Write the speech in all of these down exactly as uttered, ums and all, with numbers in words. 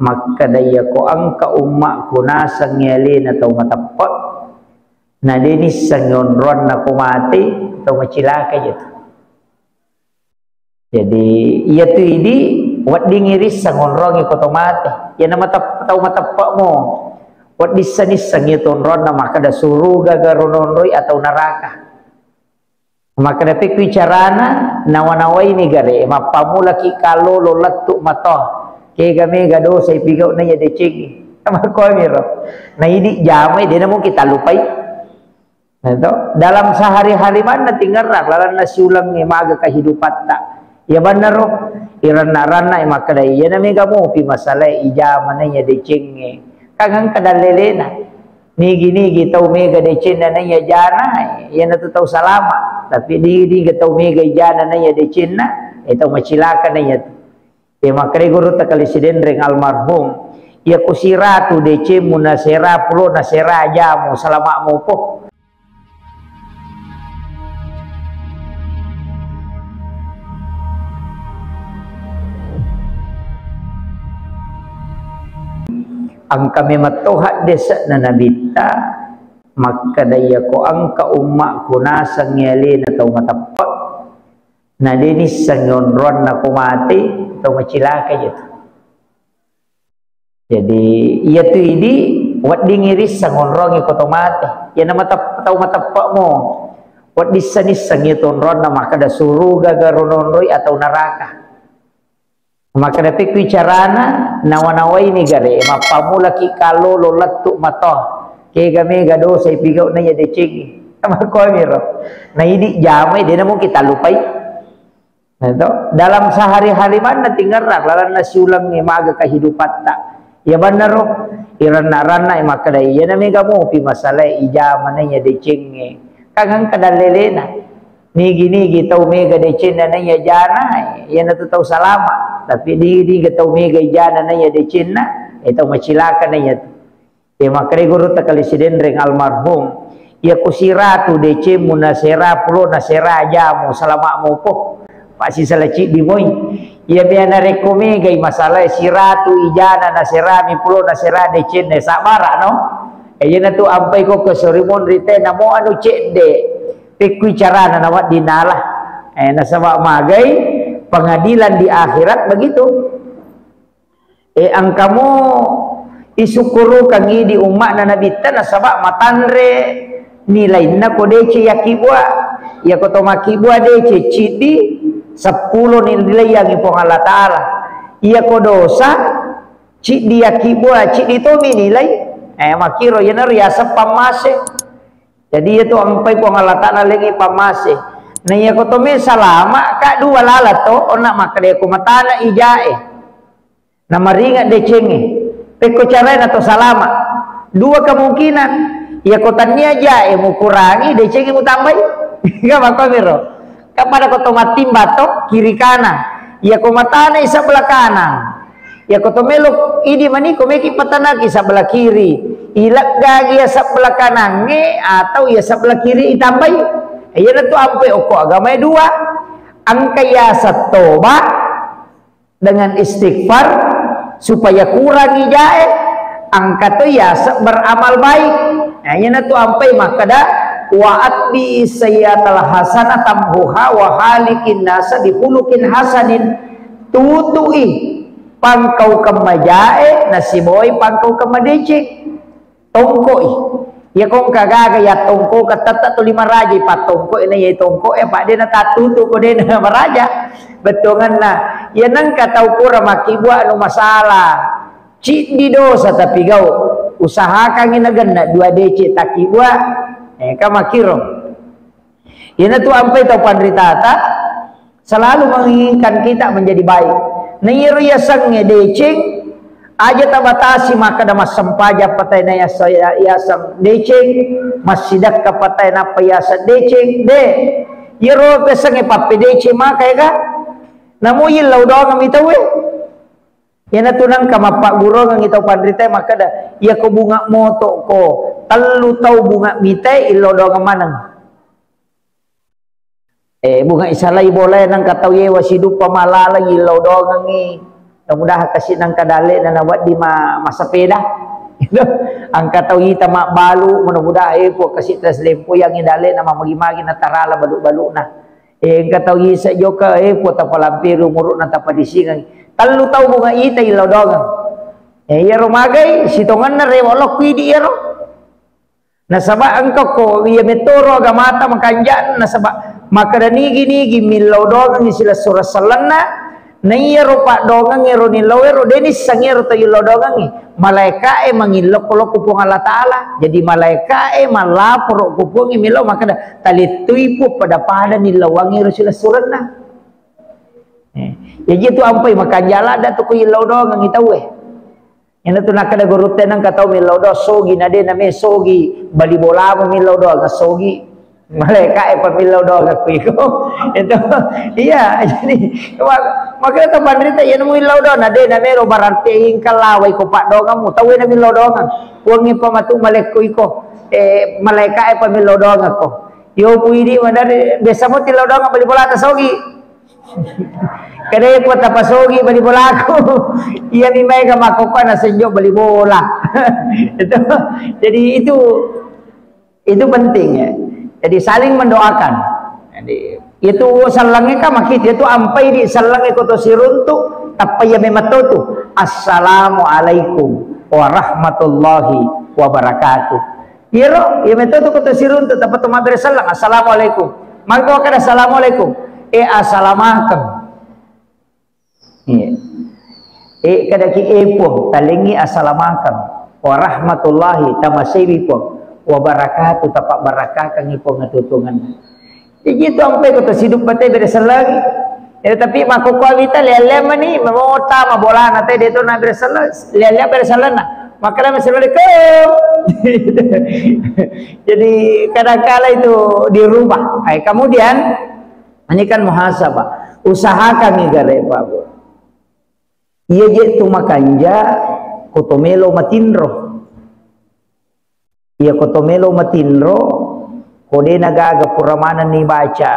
Makkeda, iyako engka ummakku nasengngi alena tau mateppe, na de nissengngi onroanna ko mate, tau macilaka je tu. Jadi, iyatu idi weddingngi risseng onroangngi ko to mate. Iyana matep-, tau mateppemo, wedding isseng-isseng iyatu onroanna, makkeda suruga ga ro naonroi atau neraka. Makkeda, pekkui carana, nawa-nawaini gare, mappamulaki kallolo lettu matoa. Kega mega dosa ipigau na iya decengngi. Makkuamiro. Na idi jamai, de namo kita lupai. Nah, to, dalam sehari-hari manna tingerang lalanna siulengnge maga kehidupatta. Iya bannaro, iranna-ranna makkeda, iyana mega mopi masalae ijama na iya decengnge. Kan engka dallelena. Nigi-nigi tau mega decenna na iya jana, iyanatu tau salama. Tapi nigi-nigi tau mega ijana na iya decenna, eh, tau macilaka na iya tu. Eh, makkeda gurutta Kali Sidenreng almarhum, iyako siratu decemmu nasera pulo nasera jamu, salama mopo. Engka memang to haddese'na Nabitta, makkeda, iyako engka ummakku nasengngi alena tau mateppe, na de nissengngi onroanna ko mate, tau macilaka je tu. Jadi, iyatu idi weddingngi risseng onroangngi ko to mate. Iyana matep-, tau mateppemo, wedding isseng-isseng iyatu onroanna, makkeda suruga ga ro naonroi atau neraka. Makkeda, pekkui carana, nawa-nawaini gare, mappamulaki kallolo lettu matoa. Kega mega dosa ipigau na iya decengngi. Makkuamiro. Na idi jamai, de namo kita lupai. Nah, to, dalam sehari-hari manna tingerang lalanna siulengnge maga kehidupatta. Iya bannaro, iranna-ranna makkeda, iyana mega mopi masalae ijama na iya decengnge. Kan engka dallelena. Nigi-nigi tau mega decenna na iya jana, iyanatu tau salama. Tapi nigi-nigi tau mega ijana na iya decenna, eh, tau macilaka na iya tu. Eh, makkeda gurutta Kali Sidenreng almarhum, iyako siratu decemmu nasera pulo nasera jamu, salama mopo. Pak sisala ciddi moi. Iya mea narekko megai masalae siratu ijana naserami pulo nasera decenna, sabara no. Eh, iyanatu ampai ko ke sorimonri te namo anu cedde. Pekkui carana nawedding nala. Eh, nasaba magai pengadilan di akhirat begitu. Eh, engkamo isukkurukangngi di umma'na Nabitta nasaba matanre nilainna ko deceng yakkibua. Iyako to makkibua deceng ciddi, seppulo nilaiangngi Puang Allah Ta'ala. Iyako dosa ciddi yakkibua, ciddi tomi nilai. Eh, makkiro iyanaro yaseng pammase. Jadi, iyatu ampai Puang Allah Ta'ala lengngi pammase. Na iyako to me salama ka dua lala to, onna makkeda ko matana ijae. Namaringa decengnge. Pekko carae na to salama. Dua kemungkinan. Iyako tannia jae mukurangi, decengnge mutambai. Ga makkomiro. Kan pada ko to mattimba to, kiri kanan. Iyako matana i sebelah kanan. Iyako to melo idi mani ko meki patanaki sebelah kiri. Ileggagi iya sebelah kanangnge atau iya sebelah kiri itambai. Iyanatu ampai okko agamae dua. Engka yaseng toba dengan istighfar supaya kurangi jae, engka to yaseng beramal baik. Nah, iyanatu ampai makkeda, "Wa atbi sayyatal hasanah tamhuha wa halikin nasa bihulukin hasanin." Tutui pangkaukeng majae nasibawai pangkaukeng madeceng. Tongkoi. Iya ko engka gaga iya tongko, ka tette tuli maraja pattongko, na iya tongko e, pa de natattutu ko de na maraja. Bettuanna, iya nengka tau pura makkibua anu masalah. Ciddi dosa tapi gau. Usahakangi nagenna dua deceng takkibua. Eh, ka makkiro. Iyanatu ampai tau panritata selalu menginginkan kita menjadi baik. Na iyaro yasengnge deceng, aja tabatasi makkeda massempajang patai na yasa-, yaseng deceng, massidekka patai nappa yaseng deceng, de. Iyaro yasengnge pappedeceng maka ega. Namo yillau doang mi tauwe. Iyanatu nengka mappagguruangengngi tau panritae makkeda, iyako bunga moto ko, tellu tau bunga mitae illau doangeng maneng. Eh, bunga isalai bolae nengka tau yewa siduppa malaleng illau doangengngi. Mudah-mudahan kasi nangka dalle na nawaddi ma-, masapeda. Angka tau ita mabbalu, mudah-mudahan, eh, Puang, kasi tas lempo yang dalle na mamagi-magi na tarala balu-baluna. Eh, engka tau isa joka, eh, Puang, tapalampiri umuru'na, tapadisingeng. Tellu tau bunga ita illau doangeng. Eh, iyaro magai, sitongenna rewa lokku idi iyaro. Nasaba engka ko iya metoro agamata makanja, nasaba makkeda nigi-nigi millau doangengngi silessureng sellenna, na iyaro paddoangeng ero nillau ero, de nisseng ero to illau doangengngi. Malaeka'e mangillau ko lokku Puang Allah Ta'ala. Jadi malaeka'e mallaporo ko Puang millau makkeda, "Talettui Puang pada-pada nillauangngi ero silessurenna." Eh, jaji tu ampai makanja ladda tu ko illau doangengngi tauwe. Iyana tu nakkeda gurutta, nengka tau millau doang sogi, na de name sogi, bali bolamu millau doang sogi. Malaeka'e pa millau doang akku iko. Itu. Iya, jadi ma-, makanya tau panrita, iyana muillau doang, na de namero berarti engka lawai ko paddoangemmu, tauwe na millau doang. Puangnge pa matu malekko iko. Eh, malaeka'e pa millau doang akko. Yo puidi madari biasa mo tillau doang bali bolata sogi. Kada ko tapasogi bali bolaku. Iya mi maega makkokkoe nasenjo bali bola. Itu. Jadi itu, itu penting ya. Jadi saling mendoakan. Jadi itu sellengnge ka makit, itu ampai di sellengnge ko to siruntu, tappa iya memang to tu. Assalamualaikum warahmatullahi wabarakatuh. Iyaro, iya metto tu ko to siruntu, tappa to mabbere selleng, "Assalamualaikum." Magi to kada "Assalamualaikum"? Eh, assalamakeng. Iya. Eh, kada ki, "Eh, Puang, talengngi assalamakeng. Warahmatullahi, tamaseiwi, Puang. Wabarakatuh, tapabbarakakengngi, Puang, atuo-tuongenna." Jadi itu ampai ko to sidupa te bere sellengngi. Eh, tapi makkokkoe wita lea-lea mani, mamota, mabolana te, de to na bere selleng, lea-lea bere sellenna. Makkeda, "Assalamualaikum." Jadi kadangkala itu dirubah. Eh, kemudian ini kan muhasabah. Usahakan nih gare, Pak, Bu. Iya je tu makanja, ko to melo matinro. Iya ko to melo matinro, ko de na gaga pura manenni baca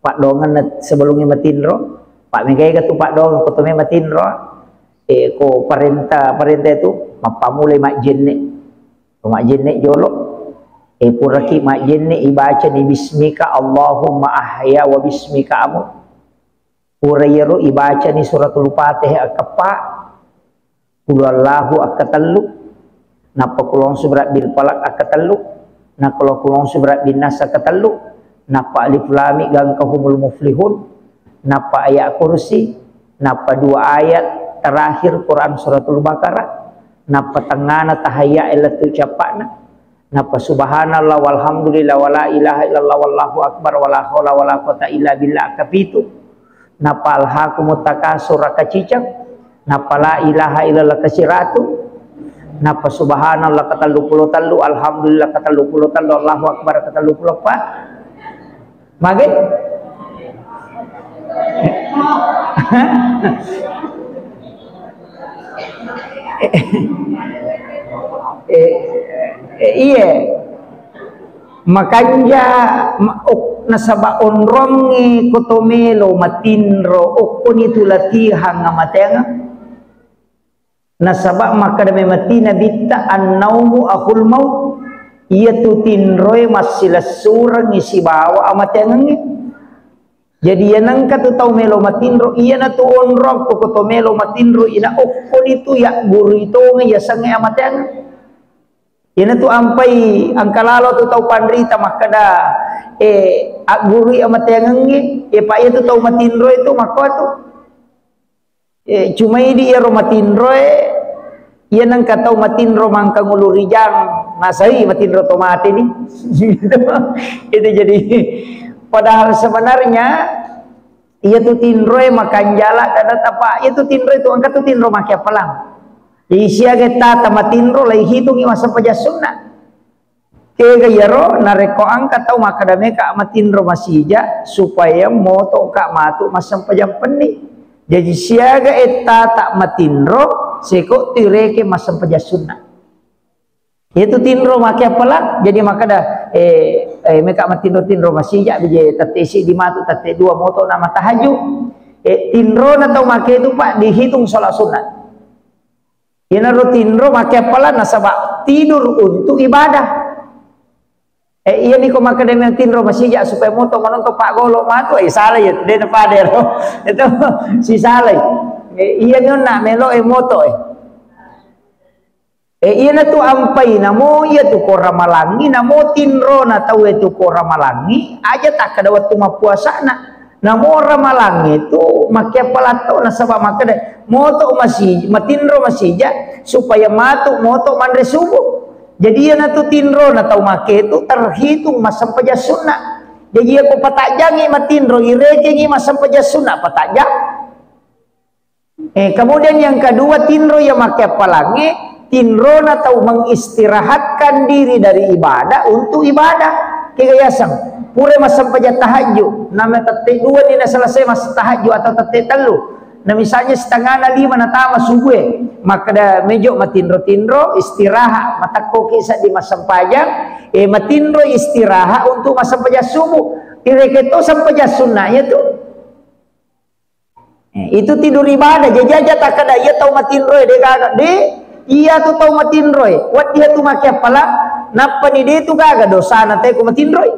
paddoangenna sebelumnya matinro, pa megaega tu paddoangeng ko to me matinro, eh, ko parenta, parenta itu mappamulai majjenne. Ko majjenne jolo, eh, puraki majjenne ibacani bismika Allahumma ahya wa bismika amut. Pura iyaro ibacani suratul Fatihah akkeppa, Qul huwallahu akkatellu, nappa Qul a'udzu birabbil falaq akkatellu, nappa Qul a'udzu birabbin nas akkatellu, nappa Alif Lam Mim gangka humul muflihun, nappa ayat kursi, nappa dua ayat terakhir Quran suratul Baqarah, nappa tengngana tahayya lettu cappa'na, nappa subhanallah walhamdulillah wala ilaha illallah wallahu akbar wala haula wala quwata illa billah kapitu. Nappa alhaakumut takasur kaciceng, nappa la ilaha illallah kasiratu, nappa subhanallah katallu pulo tellu, alhamdulillah katallu pulo tellu, Allahu akbar katallu pulo eppa. Mage? Eh, eh, iye. Makanja, ma-, ok, nasaba onrongnge ko to melo matinro, okkoni tu latihan amateangeng. Nasaba makkeda memang ti Nabitta, "Annaumu akhul maut." Iyatu tinroe massilessurengngi sibawa amateangengnge. Jadi, iya nengka tu tau melo matinro, iyana tu onrong ko, ko to melo matinro, ina okkoni tu yaggurui tongeng yasengnge amateangeng. Iyana tu ampai engka lalo tu tau panrita makkeda, eh, aggurui amateangengnge, eh, pa iya tu tau matinro itu makkoa tu. Eh, cuma idi iyaro matinroe, iya nengka tau matinro mangkangulu rijang, nasai matinro to mate ni. Itu jadi, padahal sebenarnya iya tu tinroe makanjala kada tapa, iya tu tinroe tu engka tu tinro make apalang. Jadi siaga tata matinro lai hitungi massempajang sunna. Kega iyaro, narekko engka tau makkeda meka matinro masija, supaya motoka matu massempajang penni. Jaji siaga ettata matinro, seko tu ireke massempajang sunna. Iyatu tinro make apalang, jadi makkeda, eh, eh, meka matinro-tinro masija, bije tette siddi matu, tette dua moto na matahajju. Eh, tinrona tau make itu, Pak, dihitung sholat sunat. Iyanaro tinro make appalang nasaba tidur untuk ibadah. Eh, iya niko makkeda melo tinro masija supaya moto manonton Pak Golo matu, eh, salah ya, de' napada ero. Itu si salah. Eh, iya nyo na melo e moto e. Eh, iyanatu ampai namo iyatu ko ramalangi, namo tinrona tau itu ko ramalangi, aja takkeda wettu mappuasana. Namo ramalangi itu makke appalang to nasaba makkeda moto masi-, matinro masija supaya matu moto manre subuh. Jadi iyanatu tinrona tau make itu terhitung massempajang sunna. Jadi iya ko patajjangi matinro, irekengi massempajang sunna patajjang. Eh, kemudian yang kedua, tinro iya makke appalangi, tinrona tau mengistirahatkan diri dari ibadah untuk ibadah. Kega yaseng, pura massempajang tahajud, nama tette dua ni na selesai mas tahajud atau tette tellu. Nah, misalnya setengah na lima natama subuh, eh, makkeda mejo matinro-tinro, istirahat, matekkoki seddi massempajang, eh, matinro istirahat untuk massempajang subuh. Ireke to sempajang sunnah ya tu. Eh, itu tidur ibadah, jaji aja takkeda iya tau matinro e, de' gaga. De', iya tu tau matinro e, wedding tu make appalang, nappani de' tu gaga dosana te ko matinro e.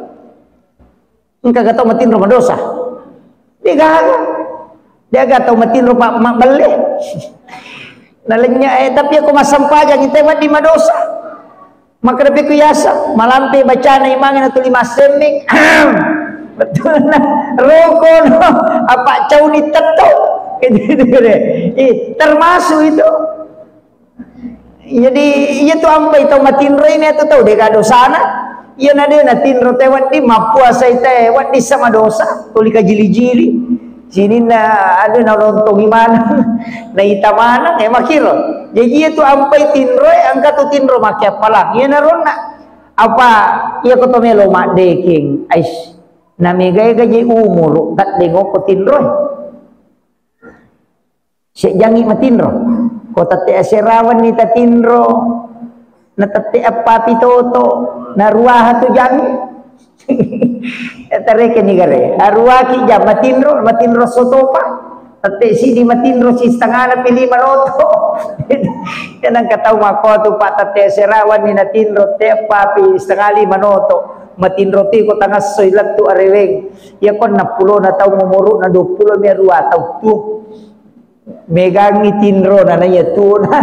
Engka ga tau matinro madosa? De' gaga. De' gaga tau matinro pa-, mabbelle. Nalenya, eh, tapi ako massempajang ite wedding madosa. Makkeda pekku yaseng, malampe bacana imangnge na tuli massemmeng. Betulna, roko no, apa cauni tetto. Gitu, gitu deh. Ih, termasuk itu. Jadi, iya tu ampai tau matinro ini atau tau deka dosana. Iya na de' natinro te wedding, mappuasai te wedding sama dosa, tuli kajili-jili. Sininna anu nalontongi maneng, naita maneng, eh, makkiro. Jaji iya tu ampai tinro, eh, engka tu tinro makke appalang. Iya naronna. Apa iya ko to melo maddekeng, ais, namega-ega je umuru, taddengoko tinro. Sejjangi matinro. Ko tette aserawanni tatinro, na tette appapi toto, na ruaha tu jangi. Tareke ni gare. Aruaki jang matinro, matinro sotopa. Tette sidi matinro si setengana pi lima noto. Tenang katau makotu Pak, tette aserawanni natinro, teppa pi setengah lima noto. Matinro tiko tangassoi lettu areweng. Iya ko enam puluh na taung umuruna, dua puluh mi arua tau tu. Megangi tinrona, na iya tuona.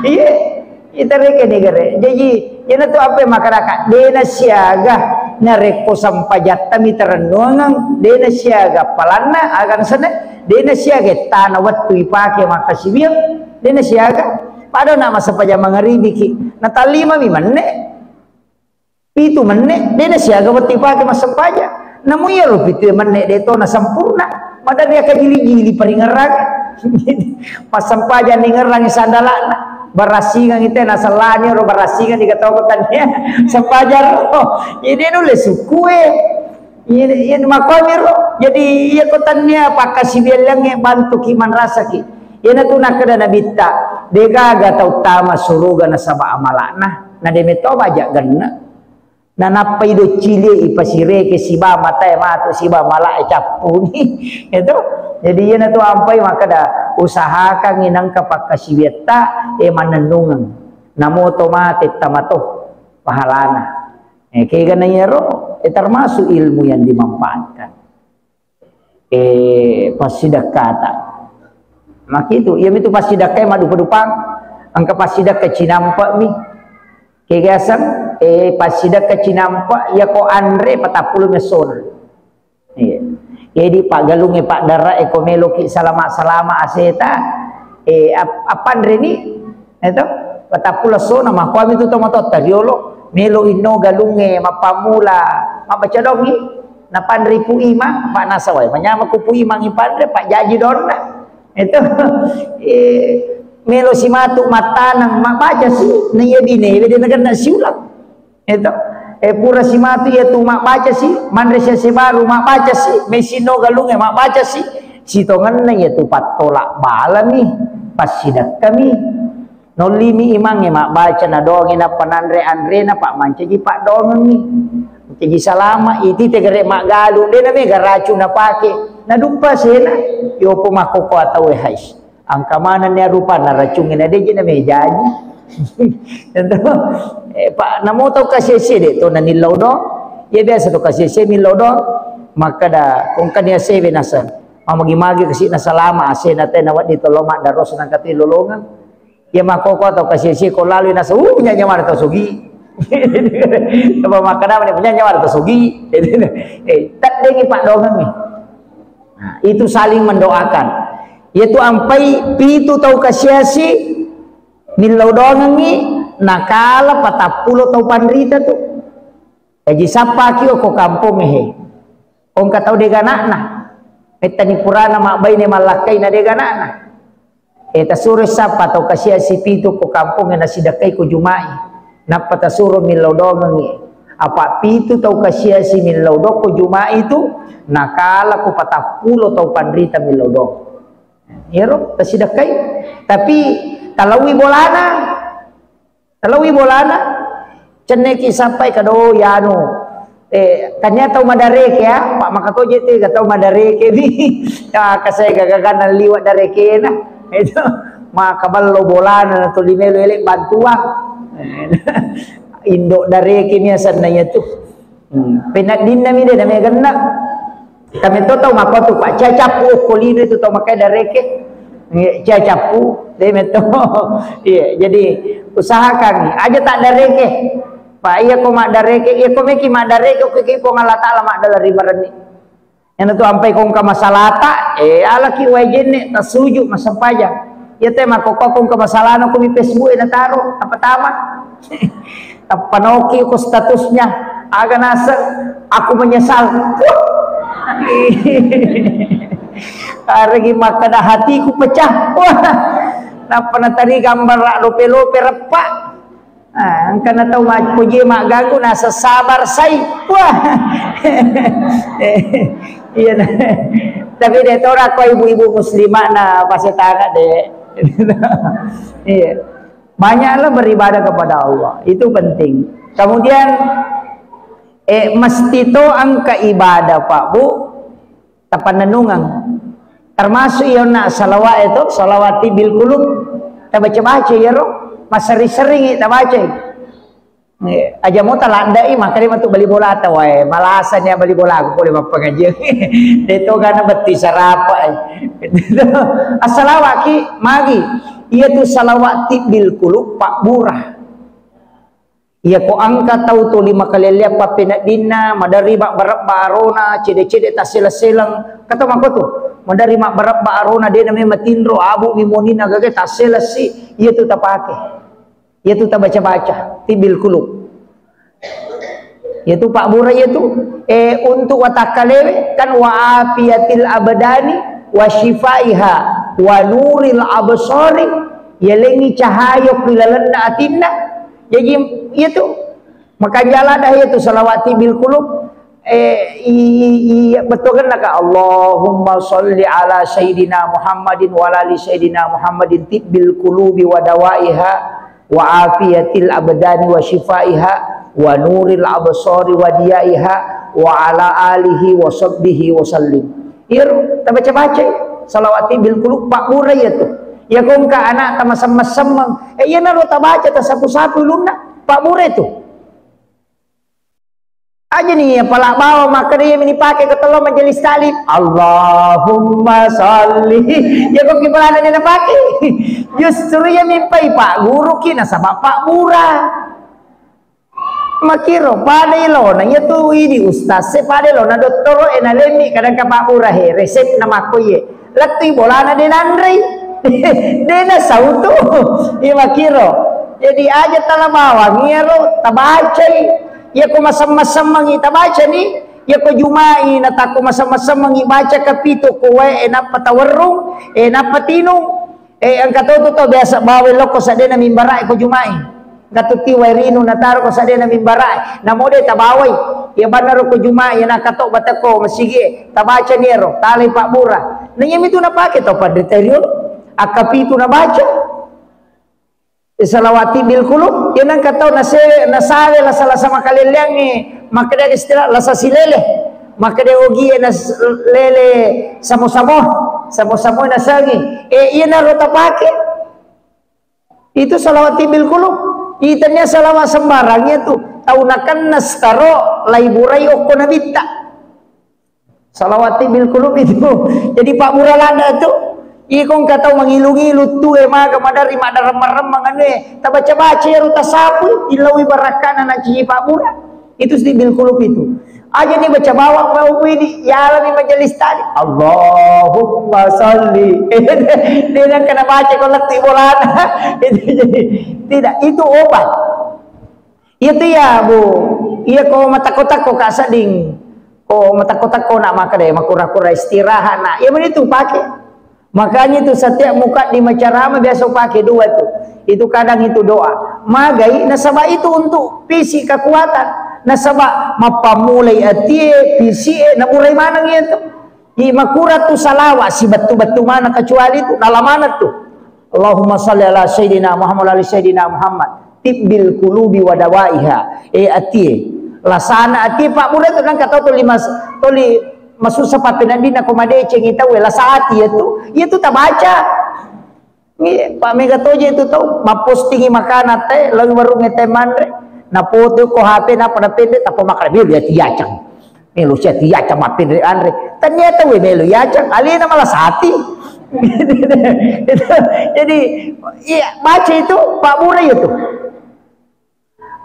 Iya, itareke ni gare. Jaji, iyanatu apa masyarakat, dena siaga, narekko sampajatta mi tarennuangeng, dena siaga palanna, aga nasenna, dena siaga tana wettu ipake makkasiwiang, dena siaga. Pada na massempajang mangaribiki, na tallima mi menne. Pitu menne, dena siaga wettu ipake massempajang. Namu iyaro pitu menne de to na sempurna. Maderri akajili-jili paringerrang. Massempajang ningerrangi sandalana. Barasingang ite nasellani ro barasingang di katoko tania. Sempajang ro. Ini nulle sukue. Iya, iya, makomi ro. Jadi, iya ko tania pakkasiwiang bantuki manrasaki. Iyanatu nakkeda Nabitta, degaga tau tama suruga nasaba amala'na. Na de metto baja genne. Nanappai doccilie ipasireke siba matae matu siba malae cappuni. Itu. Jadi iyanatu ampai makkeda usahakangngi nengka pakkasiwiatta, eh, mannennungeng. Namoto mate tamato pahalana. Eh, kegana iyaro, eh, termasuk ilmu yang dimanfaatkan. Eh, passidekkata. Makitu, iyamitu passidekkae maddupa-dupang. Engka passidekka cinampe'mi. Kegaseng, eh, passidekka cinampe', iyako anre patappulo mi essona. Iya. Jadi paggalungnge paddara e ko meloki salama-salama aseta, eh, ap-, appanreni? Eto, patappulo essona, makkuami tu tomatoatta riolo, melo inno galungnge mappammula mabbaca dongngi, napanri Pu Imang, Pak Nasawai, manyama ku Pu Imang ipanre, Pak Jaji donna. Eto, eh, melo simatu mattaneng, mabbaca si, na iya bine, wede nagenna siulang. Eto, eh, pura simatu iya tu mabbaca si, manre siase baru mabbaca si, mesinno galungnge mabbaca si, sitongenna iya tu pattolak balami, passidekkami. Nollimi imangnge mabbaca, nadonge nappa nanre anrena, Pak, mancaji paddoangengngi. Mancaji salama, iti tegere maggalu, de namega racung napake. Naduppa asena, yopo makkokkoe tau e, hais. Engka manenni rupanna racungnge na de'ji na mejaji. Ento, eh, pa, namo tau kasi-asie de' to nanillau doang. Iya biasa to kasi-asie millau doang. Makkeda, ko engkani asewe naseng. Mamagi-magi kasi' nasalama asena te nawedding tollo maddaros nangka te lolongeng. Iya makkokkoe tau kasi-asie ko laloi naseng, uh, nyanyamara tau sugi. Apa makkeda mani, nyanyamara tau sugi. Eh, teddengngi paddoangengnge. Nah, itu saling mendoakan. Iyatu ampai pitu tau kasi-asie millau doangengngi, nakala patappulo tau panrita tu. Jaji sappaki okko kampongnge he. Engka tau de' gana'na. Mettani purana mabbaine mallakkai na de' gana'na. Eh, tasuro sappa tau kasi-asie pitu ko kampongnge nasidekkai ko Juma'i. Nappa tasuro millau doangengngi. Apa pitu tau kasi-asie millau doang ko Juma'i tu, nakala ko patappulo tau panrita millau doang. Iyaro tasidekkai. Tapi talaui bolana. Talaui bolana, cenneki sappai kado yanu. Eh, tania tau madareke ya, Pak, maka to jete ga tau madareke ni. Ya, kasai gagaganna liwa darekena. Itu maka ballo bolana na tuli melo ele bantuang. Indo dareke ni asanna iyatu. Hmm. Penaddinna mi de' na meganna. Kami to tau mappatu, Pak, cia cappu okko lino itu tau makkai dareke. Nggih, cia cappu, de' metto. Iya, jadi usahakan aja tak dareke. Pak, iya ko maddareke, iya ko meki maddareke, okko ki Puang Allah Taala maddala ri marenni. Iyana tu ampai ko engka masalata, eh, alaki wae jenne, tasuju, massempajang. Iya te makkokkoe ko engka masalana ko mi Facebook e nataro, apa tama? Tappa naoki ko statusnya, aga naseng, "Aku menyesal." Wah. Aregi makkeda, "Hatiku pecah." Wah. Nappa natari gambar lope-lope reppa. Ah, engka na tau mappoji magganggu naseng sabar sai. Wah. Iya. Tapi de' tora ko ibu-ibu muslimah na pasetanga de'. Iya. Banyaklah beribadah kepada Allah. Itu penting. Kemudian, eh, mesti to engka ibadah, Pak, Bu, tapannennungeng. Termasuk iyonna salawat itu, salawat tibbil qulub. Tabaca-baca iyaro, massering-seringi tabacai. Eh, aja mo taladdai, makanya matu bali bola tau, eh, malasani bali bola aku boleh mappengajian. Itu karena betti sarapa, eh. Assalawaki, magi. Iya tu salawat tibbil qulub, pabbura. Iya ko engka tau tuli makalelleang pappeneddinna, maderri mabbarebba arona, cede-cede tasseleng-seleng. Kata mangkotu, maderri mabbarebba arona, de' name matinro, abu mi monina gage tasselessi, iya tu tapake. Iya tu tabaca-baca, tibbil qulub. Iya tu pabbura iya tu. Eh, untuk watakkalewe, kan wa afiyatil abdani, wa syifaiha, wa nuril absari, yalengi cahaya ku lalenna atinna. Jaji, iya tu. Makanja ladde' iya tu salawat tibbil qulub. Eh, i-, i-, iya, bettuanna ka, "Allahumma shalli ala Sayyidina Muhammadin wa ala ali Sayyidina Muhammadin tibbil qulubi wa dawaiha wa afiyatil abdani wa syifaiha wa nuril absari wa diyaiha wa ala alihi wa sahbihi wa sallim." Iyaro tabaca-baca salawat tibbil qulub, pabbura iya tu. Iya ko engka ana' tamasemmeng-semmeng, eh, iyanaro tabaca tasapu-sapu ulunna, pabbura itu. Aja ni, apala bawang makkeda iya mi nipake ko tello majelis taklim. Allahumma shalli. Ya ko ki balana ni napake. Justru iya mi pai pagguru ki nasaba pabbura. Makiro pada ilona iya tu idi ustaz e pada ilona dottoro e nalemmi kadang ka pabbura he resep na makko iye. Lettui bolana de' nanrei. De' nasautu. Iya makkiro. Jadi aja tala bawang iyaro tabacai. Iya ko masemmeng-semmengi tabacani. Iya ko Juma'i na takko masemmeng-semmengi baca kapitu ko wae, eh, nappa tawerrung, eh, nappa tinung. Eh, engka to tu to biasa bawang lokko seddena mimbara'e ko Juma'i. Engka tu ti wae rinu nataro ko seddena mimbara'e. Namo de' tabawai. Iya bannaro ko Juma'i, iya nakkato bateko masigi'e. Tabacani ero, talai pabbura. Na iya mitu napake to panrita riolo. Akkapitu nabaca. Eh, salawat tibbil qulub, iya nengka tau nase-, nasawe lasa-lasa makalelleangnge, makkeda istilah lasa silele. Makkeda ogie na s-, lele samo-samo, samo-samo nasengi. Eh, iyanaro tapake. Itu salawat tibbil qulub. Itanya salawat sembarang itu. Tau nakenna staro laiburai okko nabitta. Salawat tibbil qulub itu. Jadi pabbura ladde tu. Iko engka tau mangilu-ngilu tu e maga madari maddaremmeng-remmeng anu e. Tabaca-baca ero tasapu, illaui barakkana nacici pabbura. Itu tibbil qulub itu. Aja ni baca bawang bau ini, yalani majelis tadi. Allahumma salli. Dia nang kena baca ko lettu bolana. Itu jadi tidak, itu obat. Iya tu ya, Bu. Iya ko matakko-takko ka sedding. Ko matakko-takko nak makkeda makura-kura istirahat nak. Iya meni tu pake. Makanya itu setiap mukaddimah ceramah biasa pake dua itu. Itu kadang itu doa. Magai nasaba itu untuk fisik kekuatan. Nasaba mappammulai atie, fisik e, naburai maneng iya tu. Di makura tu salawat si bettu-bettu mana kecuali tu dalam mana tu. Allahumma salli ala sayyidina Muhammad wa ala ali sayyidina Muhammad. Tibbil qulubi wa dawaiha. Eh, atie. Lasana atie pabbura tu nang kata tuli mas-, tuli masussa pappeneddinna ko madecengi tau, eh, lasa ati iya tu. Iya tu tabaca. Iya, Pak Mega toje tu tau, mappostingi makanan te, lalu warung te manre. Napoto ko H P napa napende, tappa makkeda, "Melo iya tiacang. Melo sia tiacang mappendre anre." Ternyata we melo iacang, alena malah sati. Jadi, iya, baca itu, pabbura itu.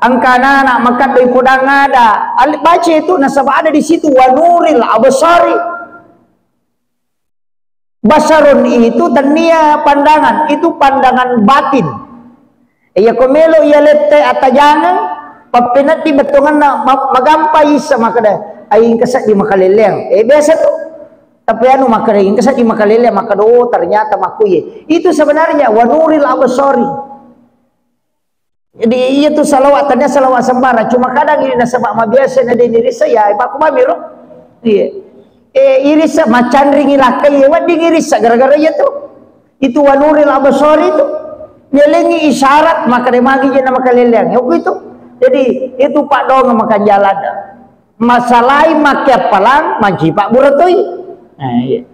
Engka anak-anak makkeda podang ada, al-, baca itu nasaba ada di situ, wa nuril absari. Basarun itu tennia pandangan, itu pandangan batin. Iya ko melo iya lette atajangeng, pappeneddi bettuanganna ma-, magampa issa makkeda, ai engka seddi makaleleang. Eh, biasa tu. Tapi anu makkeda engka seddi makaleleang, makkeda, "Oh, ternyata makkuye." Itu sebenarnya wa nuril absari. Jadi, iya tu salawat, tania salawat sembarang. Cuma kadang ini nasaba mabiasa na deni rissa, ya, pakku bamiro. Iya. Eh, irissa, macanringi lakkai, ya, wedding irissa, gara-gara iya tu. Itu wa nuril absari itu. Nyelengi isyarat, maka de magi jena makaleleang. Ya, itu. Jadi, itu pak dong makan jalan. Masalai make appalang, manci pak buratoi. Nah, iya.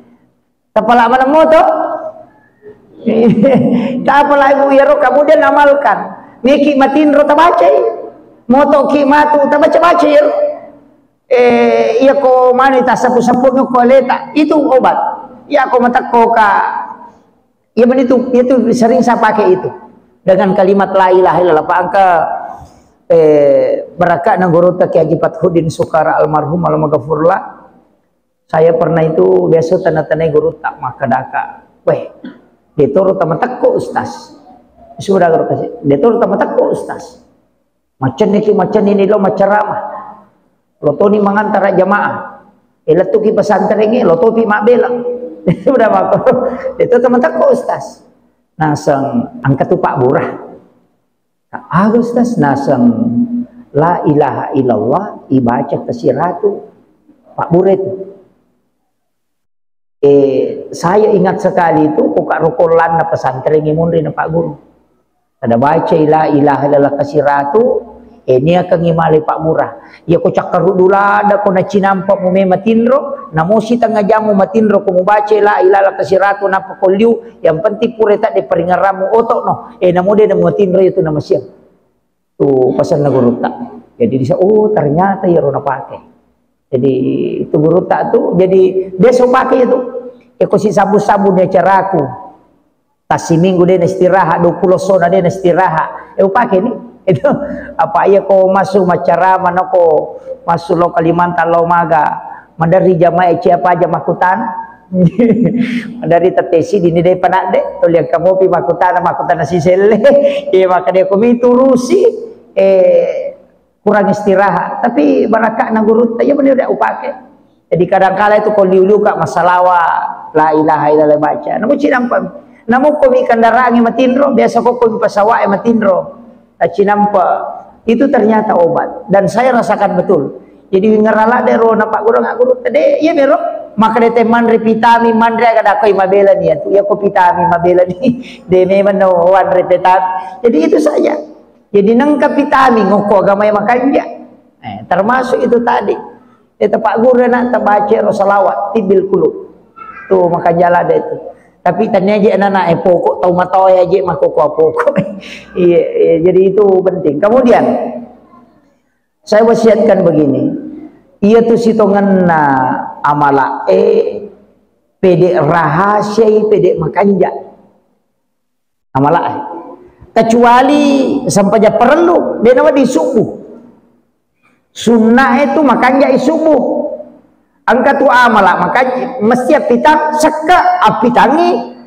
Tapala mana moto? Tapala ibu iyaro kemudian amalkan. Meki matinro tabacai. Moto ki matu tabaca-baca iyaro. Eh, iya ko mani tasapu-sapu ko leta. Itu obat. Iya ko matakko ka. Iya mani itu, itu sering saya pakai itu. Dengan kalimat la ilaha illallah. Pak angka, eh, barakakna gurutta Kiai Haji Fathuddin Sukara almarhum almaghfurlah. Saya pernah itu biasa tanda-tandai gurutta makkadaka, "Weh, detoro tamatekko, Ustaz." Sudah guru kasih, "Detoro tamatekko, Ustaz. Macenniki, macennini lo maccarama. Lo toni mangantara jamaah. Eh, lettuki pesantrengnge, lo topi mabbela." Sudah mako. "Detoro tamatekko, Ustaz." Naseng angka tu Pak Burah. Nah, Agustus naseng la ilaha illallah ibaca kasiratu Pak Bure itu. Eh, saya ingat sekali itu, ko Kak Roko lanna pesantren munri na Pak Guru. Ada baca la ilaha illallah kasiratu, eh, niakangi male Pak Burah. Iya ko cakkaruddu ladda ko nacinampa mu me matinro, namosi tengnga jamu matinro ko mubaca la ilaha illallah kasiratu nappa ko liu, yang penting pura tadde paringerramu oto no. Eh, namo de namo matinro itu nama siang. Tu pasanna gurutta. Jadi disa, oh, ternyata iyaro napake. Jadi itu gurutta tu, jadi biasa upake itu. Eh, ko si sabu-sabu ni acaraku. Tassiminggu de na istirahat, dua puluh sona de na istirahat. Eh, upake ni. Itu apa iya ko masuk macarama nako masuk lo Kalimantan lo maga. Maderri jamaah siapa aja makkutana. Maderri tette siddi ni de panadde, tuli engka mopi makkutana, makkutana siselle. Iya, maka de ko miturusi, eh, kurang istirahat. Tapi barakakna gurutta, iya bener de upake. Jadi kadangkala itu ko liu-liu ka massalawa, la ilaha illallah baca. Namu cinampa. Namu ko mi kendaraan matinro, biasa ko ko mi pesawat matinro. Tacinampa. Itu ternyata obat. Dan saya rasakan betul. Jadi ngerala de ro na Pak Guru, nggak guru tadi, iya bero. Maka de te manre vitamin, manre aga dakoi mabela ni tu. Ya ko vitamin mabela ni. De memang no wanre vitamin. Jadi itu saja. Jadi nengka vitamin ngoko agama yang makanja. Eh, termasuk itu tadi. Eh, tapagguru anak, tabaca ro salawat, tibbil qulub. Tu makanja lada itu. Tapi tania je anak-anak, eh, pokok tau matoa ya je makoko pokok. Iya, iya, jadi itu penting. Kemudian, saya wasiatkan begini. Iya tu sitongenna amala, eh, pede rahasiai, pede makanja. Amala, eh. Kecuali sempajang parellu, de nawedding subuh. Sunna itu makanja subuh. Engka tu amala, makanja mesti appitang, sekka, appitangi.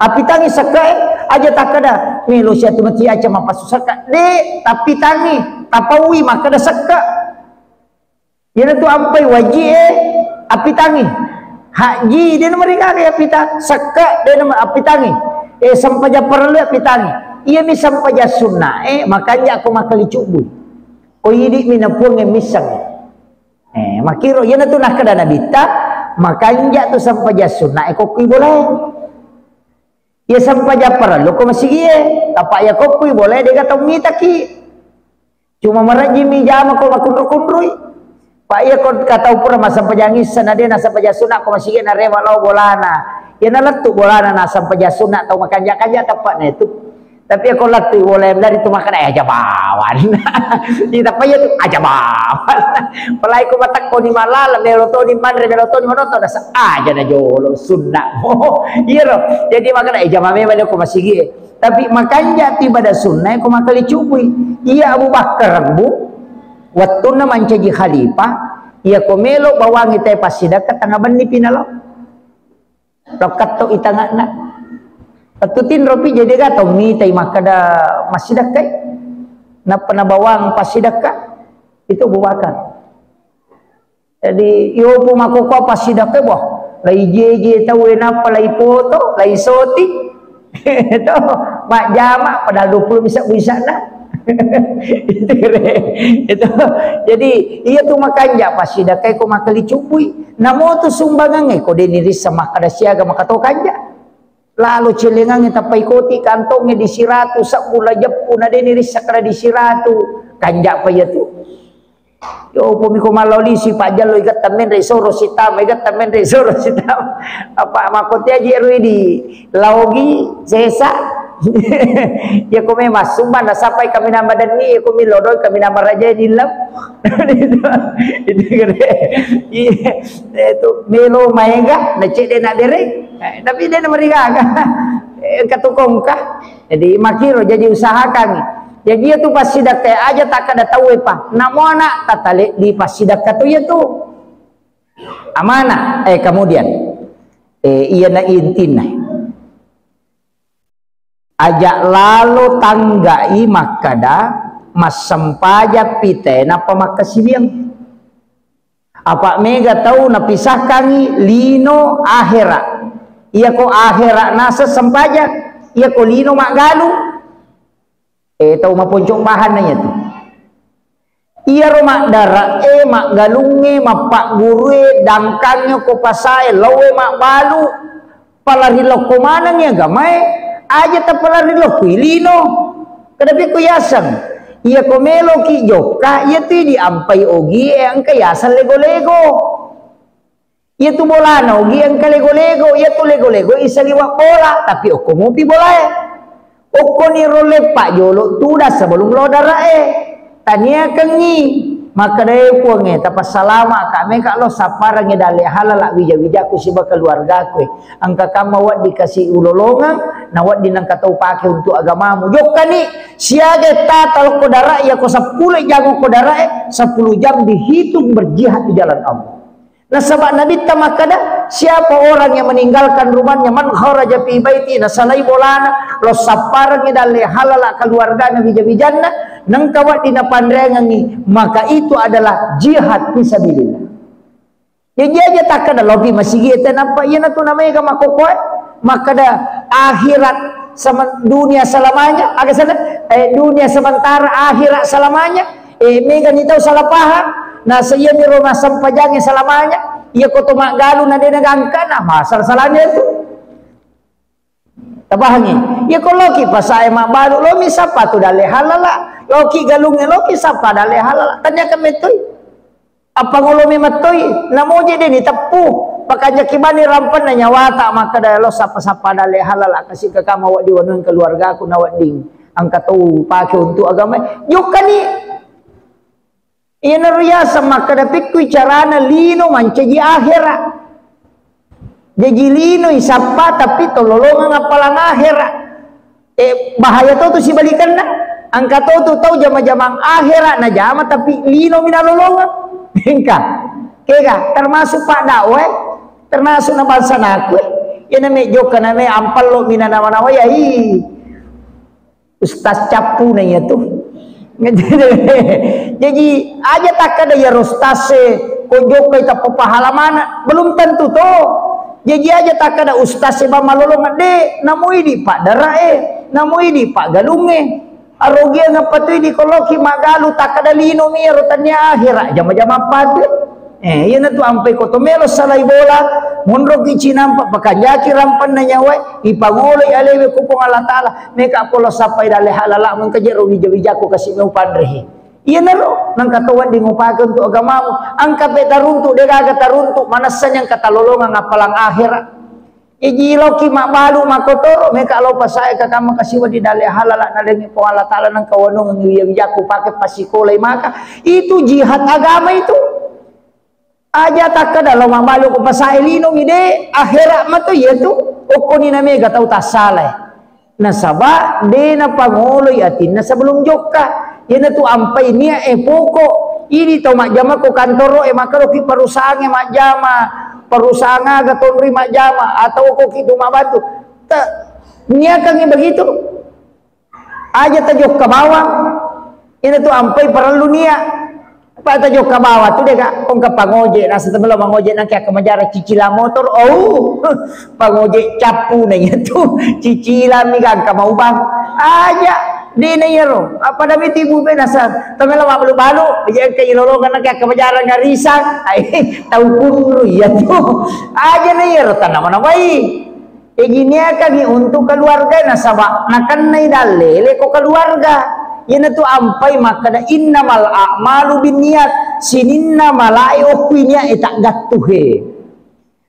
Appitangi sekka, eh, aja takkeda, melo sia tu mesti aja mappasu sekka. De, tappitangi, tapaui, makkeda sekka. Iyanatu ampai wajie, eh, appitangi. Haji, de namarigaga appitang. Sekka, de nama appitangi. Eh, sempajang parellu appitangi. Iyami sempajang sunna, eh, makanja ko makkali cubbui. Ko idi mi napuang e misseng. Eh, makkiro, iyanatu nakkeda Nabitta, makanja tu sempajang sunna, eh, ko kui bolae. Iya sempajang parellu ko masigie, tappa iya ko kui bolae, dega tau mitaki. Cuma marejjimi jama ko makunru-kunrui. Pa iya ko katau pura massempajang issa na de nassempajang sunna ko masigi narewa lao bolana. Iya nalettu bolana nassempajang sunna tau makanja-kanja teppa'na itu. Tapi iya ko lettu bola dari tu makkeda, eh, aja bawan. Iya, tappa iya tu aja bawan. Palai ko matekko ni malala, melo toni manre, melo toni manoto, nasa aja na jolo sunna. Iya ro. Jadi makkeda, eh, jama memang ko masigi. Tapi makanja tu ibadah sunnah ko makkali cubbui. Iya Abu Bakar bu, wettunna mancaji khalifah, iya ko melo bawangi tae passidakka tengnga benni pi nalo. Lokatto i tangakna. Wettu tinro pi jadi ga tau mitai makkeda massidakkai. Nappa nabawang passidakka. Itu Abu Bakar. Jadi, yopo makkokkoe passidakka, boh, lai jeje tau e nappa lai foto, lai syuting. Itu, majjama, padahal dua puluh bisa, bisa na. Itu, re. Itu. Jadi, iya tu makanja passidakka ko makkali cubbui. Namo tu sumbangang e, ko de nirissa makkeda siaga makato kanja. Lalo celengang e tappa ikoti kantong e di siratu, sebbu la jeppu, na de nirissa kada di siratu. Kanja pa iya tu. Yo, upami ko mallao lisi, pajjallo igetta menre soro sitama, igetta menre soro sitama. Apa makkote aji ero idi, laogi sesa. Ya ko memang sumbang nasapai kami nama denni, ya ko milodoi kami nama raja di lam. Itu, itu gede. Iya, itu melo maega, na cedde na bere. Eh, tapi de na marigaga. Eh, katukongka. Jadi makkiro, jadi usahakan. Jadi iya tu passidakka aja takkada tauwe pa. Namo ana tatalebbi passidakka tu iya tu. Amanah. Eh, kemudian, eh, iyana intinna. Aja lalo tanggai makkada massempajang pite nappa makkasiwiang. Apa mega tau napisahkangi lino ahera. Iya ko ahera naseng sempajang, iya ko lino maggalung. Eh, tau maponco pahanna iya tu. Iyaro maddara e, maggalungnge, mappaggurue, dangkangnge ko pasae, laoe mabbalu, palari lokko manengngi agamae, aja tapalari lokko i lino. Kadapi ko yaseng, iya ko meloki jokka, iya tu diampai ogie engka yaseng lego-lego. Iya tu bolana ogi engka lego-lego, iya tu lego-lego isaliweng bola, tapi okko mopi bolae. Okkoni rolle pajolo tudang sebelum lo darae. Taniakengngi, makkedae Puangnge, tapassalama ka meka lo sapparengngi dalle halala wija-wijaku siba keluargaku. Engka kamma wedding kasi ulolongeng, na wedding nengka tau pake untuk agamamu. Jokkani, siaga tata lokko dara, iya ko seppulo jang okko darae, sepuluh jam dihitung berjihad di jalan Allah. Nasaba Nabitta makkada, siapa orang yang meninggalkan rumahnya, man kharaja fi baiti, nasalai bolana, lo sapparengngi dalle halala keluargana wija-wijanna, nengka wedding napanreangengngi, maka itu adalah jihad fisabilillah. Jadi aja takkada lopi masigi tenappa, iya natu namega makkokkoe, makkada akhirat sama dunia selamanya, aga sana, eh, dunia sementara, akhirat selamanya. Eh, mega ni tau salah paham. Nasa iya mi ro massempajangnge salamanya. Iya ko to maggalu na de na gangka na, masal salahnya itu. Tapahangi? Iya ko loki pasae mabbalu, lo mi sappa tu dalle halala. Loki galungnge, loki sappa dalle halala. Tanya ke metoi. Appangolo memettoi, namoje de' ni teppu. Pakanjaki bani rampenna nyawata, makkeda lo sappa-sappa dalle halala, kasi' kakama wedding wanuang keluargaku na wedding. Engka to pake untuk agama. Jokkani. Iyanaro yaseng makkeda, pekkui carana lino mancaji akhera. Jaji lino isappa, tapi tololongeng appalang akhera. Eh, bahaya to tu sibalikanna. Engka to tu tau jama-jamang akhera najama, tapi lino mi nalolongeng. Engka. Kega, termasuk pak dakwah, eh. Termasuk na bangsa naku, eh. Iyana me jokka na me ampallo mi nanawa-nawa ya, ih. Ustaz cappuna iya tu. Jaji aja takkada iyaro ustaz e, ko jokkai tappa pahala maneng, belum tentu to. Jaji aja takkada ustaz e bang malolongeng, de, namo idi pak dara e, namo idi pak galung e. Arogiang apa tu idi koloki magalu takkada lino mi iyaro tania akhera jama-jama patu. Eh, iyana tu ampai ko to melo salai bola, monroki cinampa pakanjaki rampanna nyawae, ipangoloi alewe ku Puang Allah Taala, meka polo sappai dalle halala mengka jero wija-wijaku kasi' meu panrehe. Iyanaro, nangka to wedding upake untuk agamamu, angka pe taruntu, de gaga taruntu, manessani angka talolongeng appalang akhera. Iji loki mabbalu makotoro, meka lo pasae kakama kasiwa di dalle halala nalengi Puang Allah Taala nangka wanungengi wija-wijaku pake pasikolai maka. Itu jihad agama itu. Aja takkada lo mabbalu ko pasae lino mi de, akhera mato iya tu. Okkoni na mega tau tassalae. Nasaba de napangoloi atinna sebelum jokka. Iyana tu ampai nia e poko. Idi tau majjama ko kantoro e, makkadoki perusahaan e majjama, perusahaan aga tonri majjama, atau koki tu mabantu. Ta-, niakangi begitu. Aja tajokka bawang. Iyana tu ampai parellu nia. Apa tajokka bawang tu dega, kongka pangoje, nasa temelo mangoje nangke akka majara cicilang motor. Oh, pangoje cappu na iya tu. Cicilang mi gangka maubang. Aja, de na iyaro. Apa da miti bu be nasa temelo mabalu-balu, aja engka ilolongan nangke akka majara ngarisang. Ai, tau kunru iya tu. Aja na iyaro tanama namai. Ijiniakangi untuk keluarga nasaba nakennai dallele ko keluarga. Iyana tu ampai makkeda innamal a'malu binniyat, sininna malae okkui niat e taggattuhe.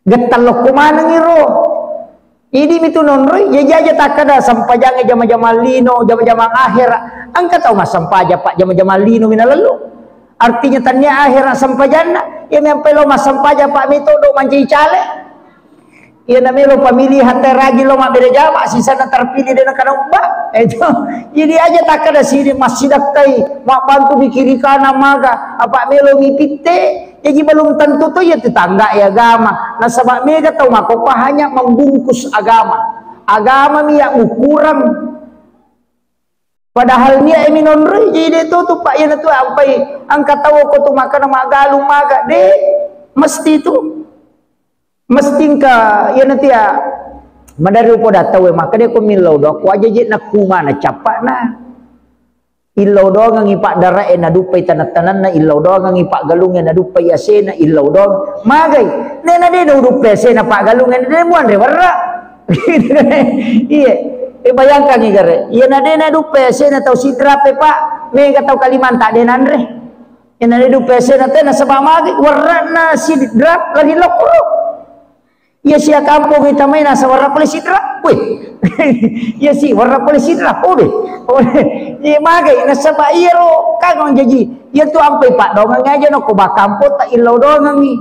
Gettallokko maneng iro. Idi mitu nonroi, jaji aja takkeda sempajangnge jama-jamang lino, jama-jamang akhera. Engka tau massempajang pak jama-jamang lino minalellu. Artinya tania akhera sempajanna, iya mempai lo massempajang pak metodo mancaji cale. Iya na melo pamilihan teraji lo mabbere jama, sisana terpilih de nakana ubba. Itu. Jadi aja takkada sini massidakkai, mabbantu mi kiri kanan maga, apa melo mi pitte. Jadi belum tentu to iya tetangga e agama. Nasaba mega tau makopa hanya membungkus agama. Agama mi ya ukuran. Padahal nia e minonroi, jadi de to tu pak iyana tu ampai angka tau ko tu makkana maggalung maga de, mesti tu. Mesti engka iyana tu ya madari upoda tau e makkeda ko millau doang ko aja je nakkumana cappana. Illau doangengi pak dara e naduppai tanah-tanahna, illau doangengi pak galung e naduppai asena, illau doang magai. Nena de na uduppai asena pak galung e, de muanre werra. Iya. Eh, bayangkangi gare. Iyana de na duppai asena tau Sidrap e pak, mega tau Kalimantan de nanre. Iyana de duppai asena te nasaba magi werra'na Sidrap lari lokko. Iya sia kampong itamai nasa werra pole Sidrap. Wih. Iya si werra pole Sidrap. Oh deh. Oh deh. Iya magai nasaba iyaro kagong jaji. Iya tu ampai pak dongang aja no ko bakampong tak illau dongangi.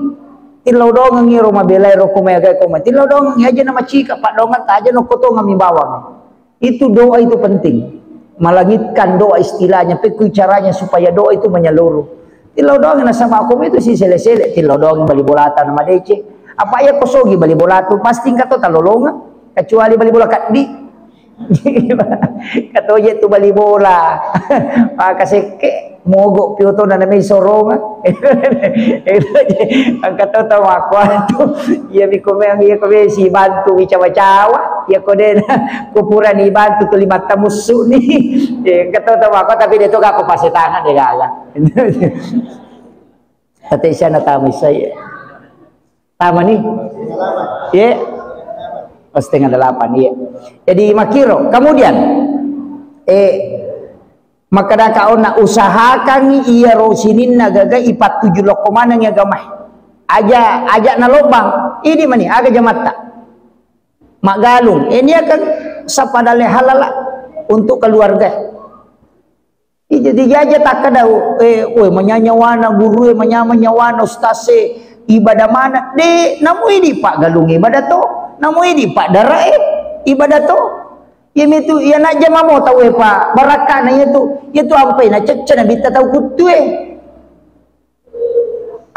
Tillau dongengi ro mabelai ro ko maega ko ma. Tillau dongengi aja na macika pak dongan ta aja no ko tongeng mi bawang. Itu doa itu penting. Melangitkan doa istilahnya, pekui caranya supaya doa itu menyeluruh. Tillau dongengi nasaba ko itu si sele-sele, tillau dongengi bali bolata na madeceng. Apa iya ko sogi bali bolatu, pasti engka to talolongeng, kecuali bali bola kaddi. Katoje tu bali bola. Maka sekke, mogok pi otona namai soronga. Engka to tau makkuatu. Iya mi ko meang, iya ko meang sibantu mi cawa-cawa. Iya ko de na kupurani bantu tu limatta mussu ni. Engka to tau makkuatu, tapi de to gak ko pasetangan de gaga. Tete siana tamu saya. Tama ni? Ye? Oh, setengah delapan, iya. Jadi makkiro. Kemudian, eh, Makkedaka onna, usahakangngi iyaro sininna gaga ipattuju lokko maneng agamae. Aja, aja nalobbang. Idi mani, aga jamatta. Maggalung. Eh, niakeng sappa dalle halala untuk keluarga. Ija dijaja takkeda, eh, woi, manyanya wana guru, eh, manyama nyawana ustaz, eh, ibadah mana? De, namu idi paggalung ibadah to. Namu idi padara, eh, ibadah to. Iyamitu, iya najjama mo tauwe pa barakkana iyatu, iyatu ampai nacecce nabitta tau kuttue.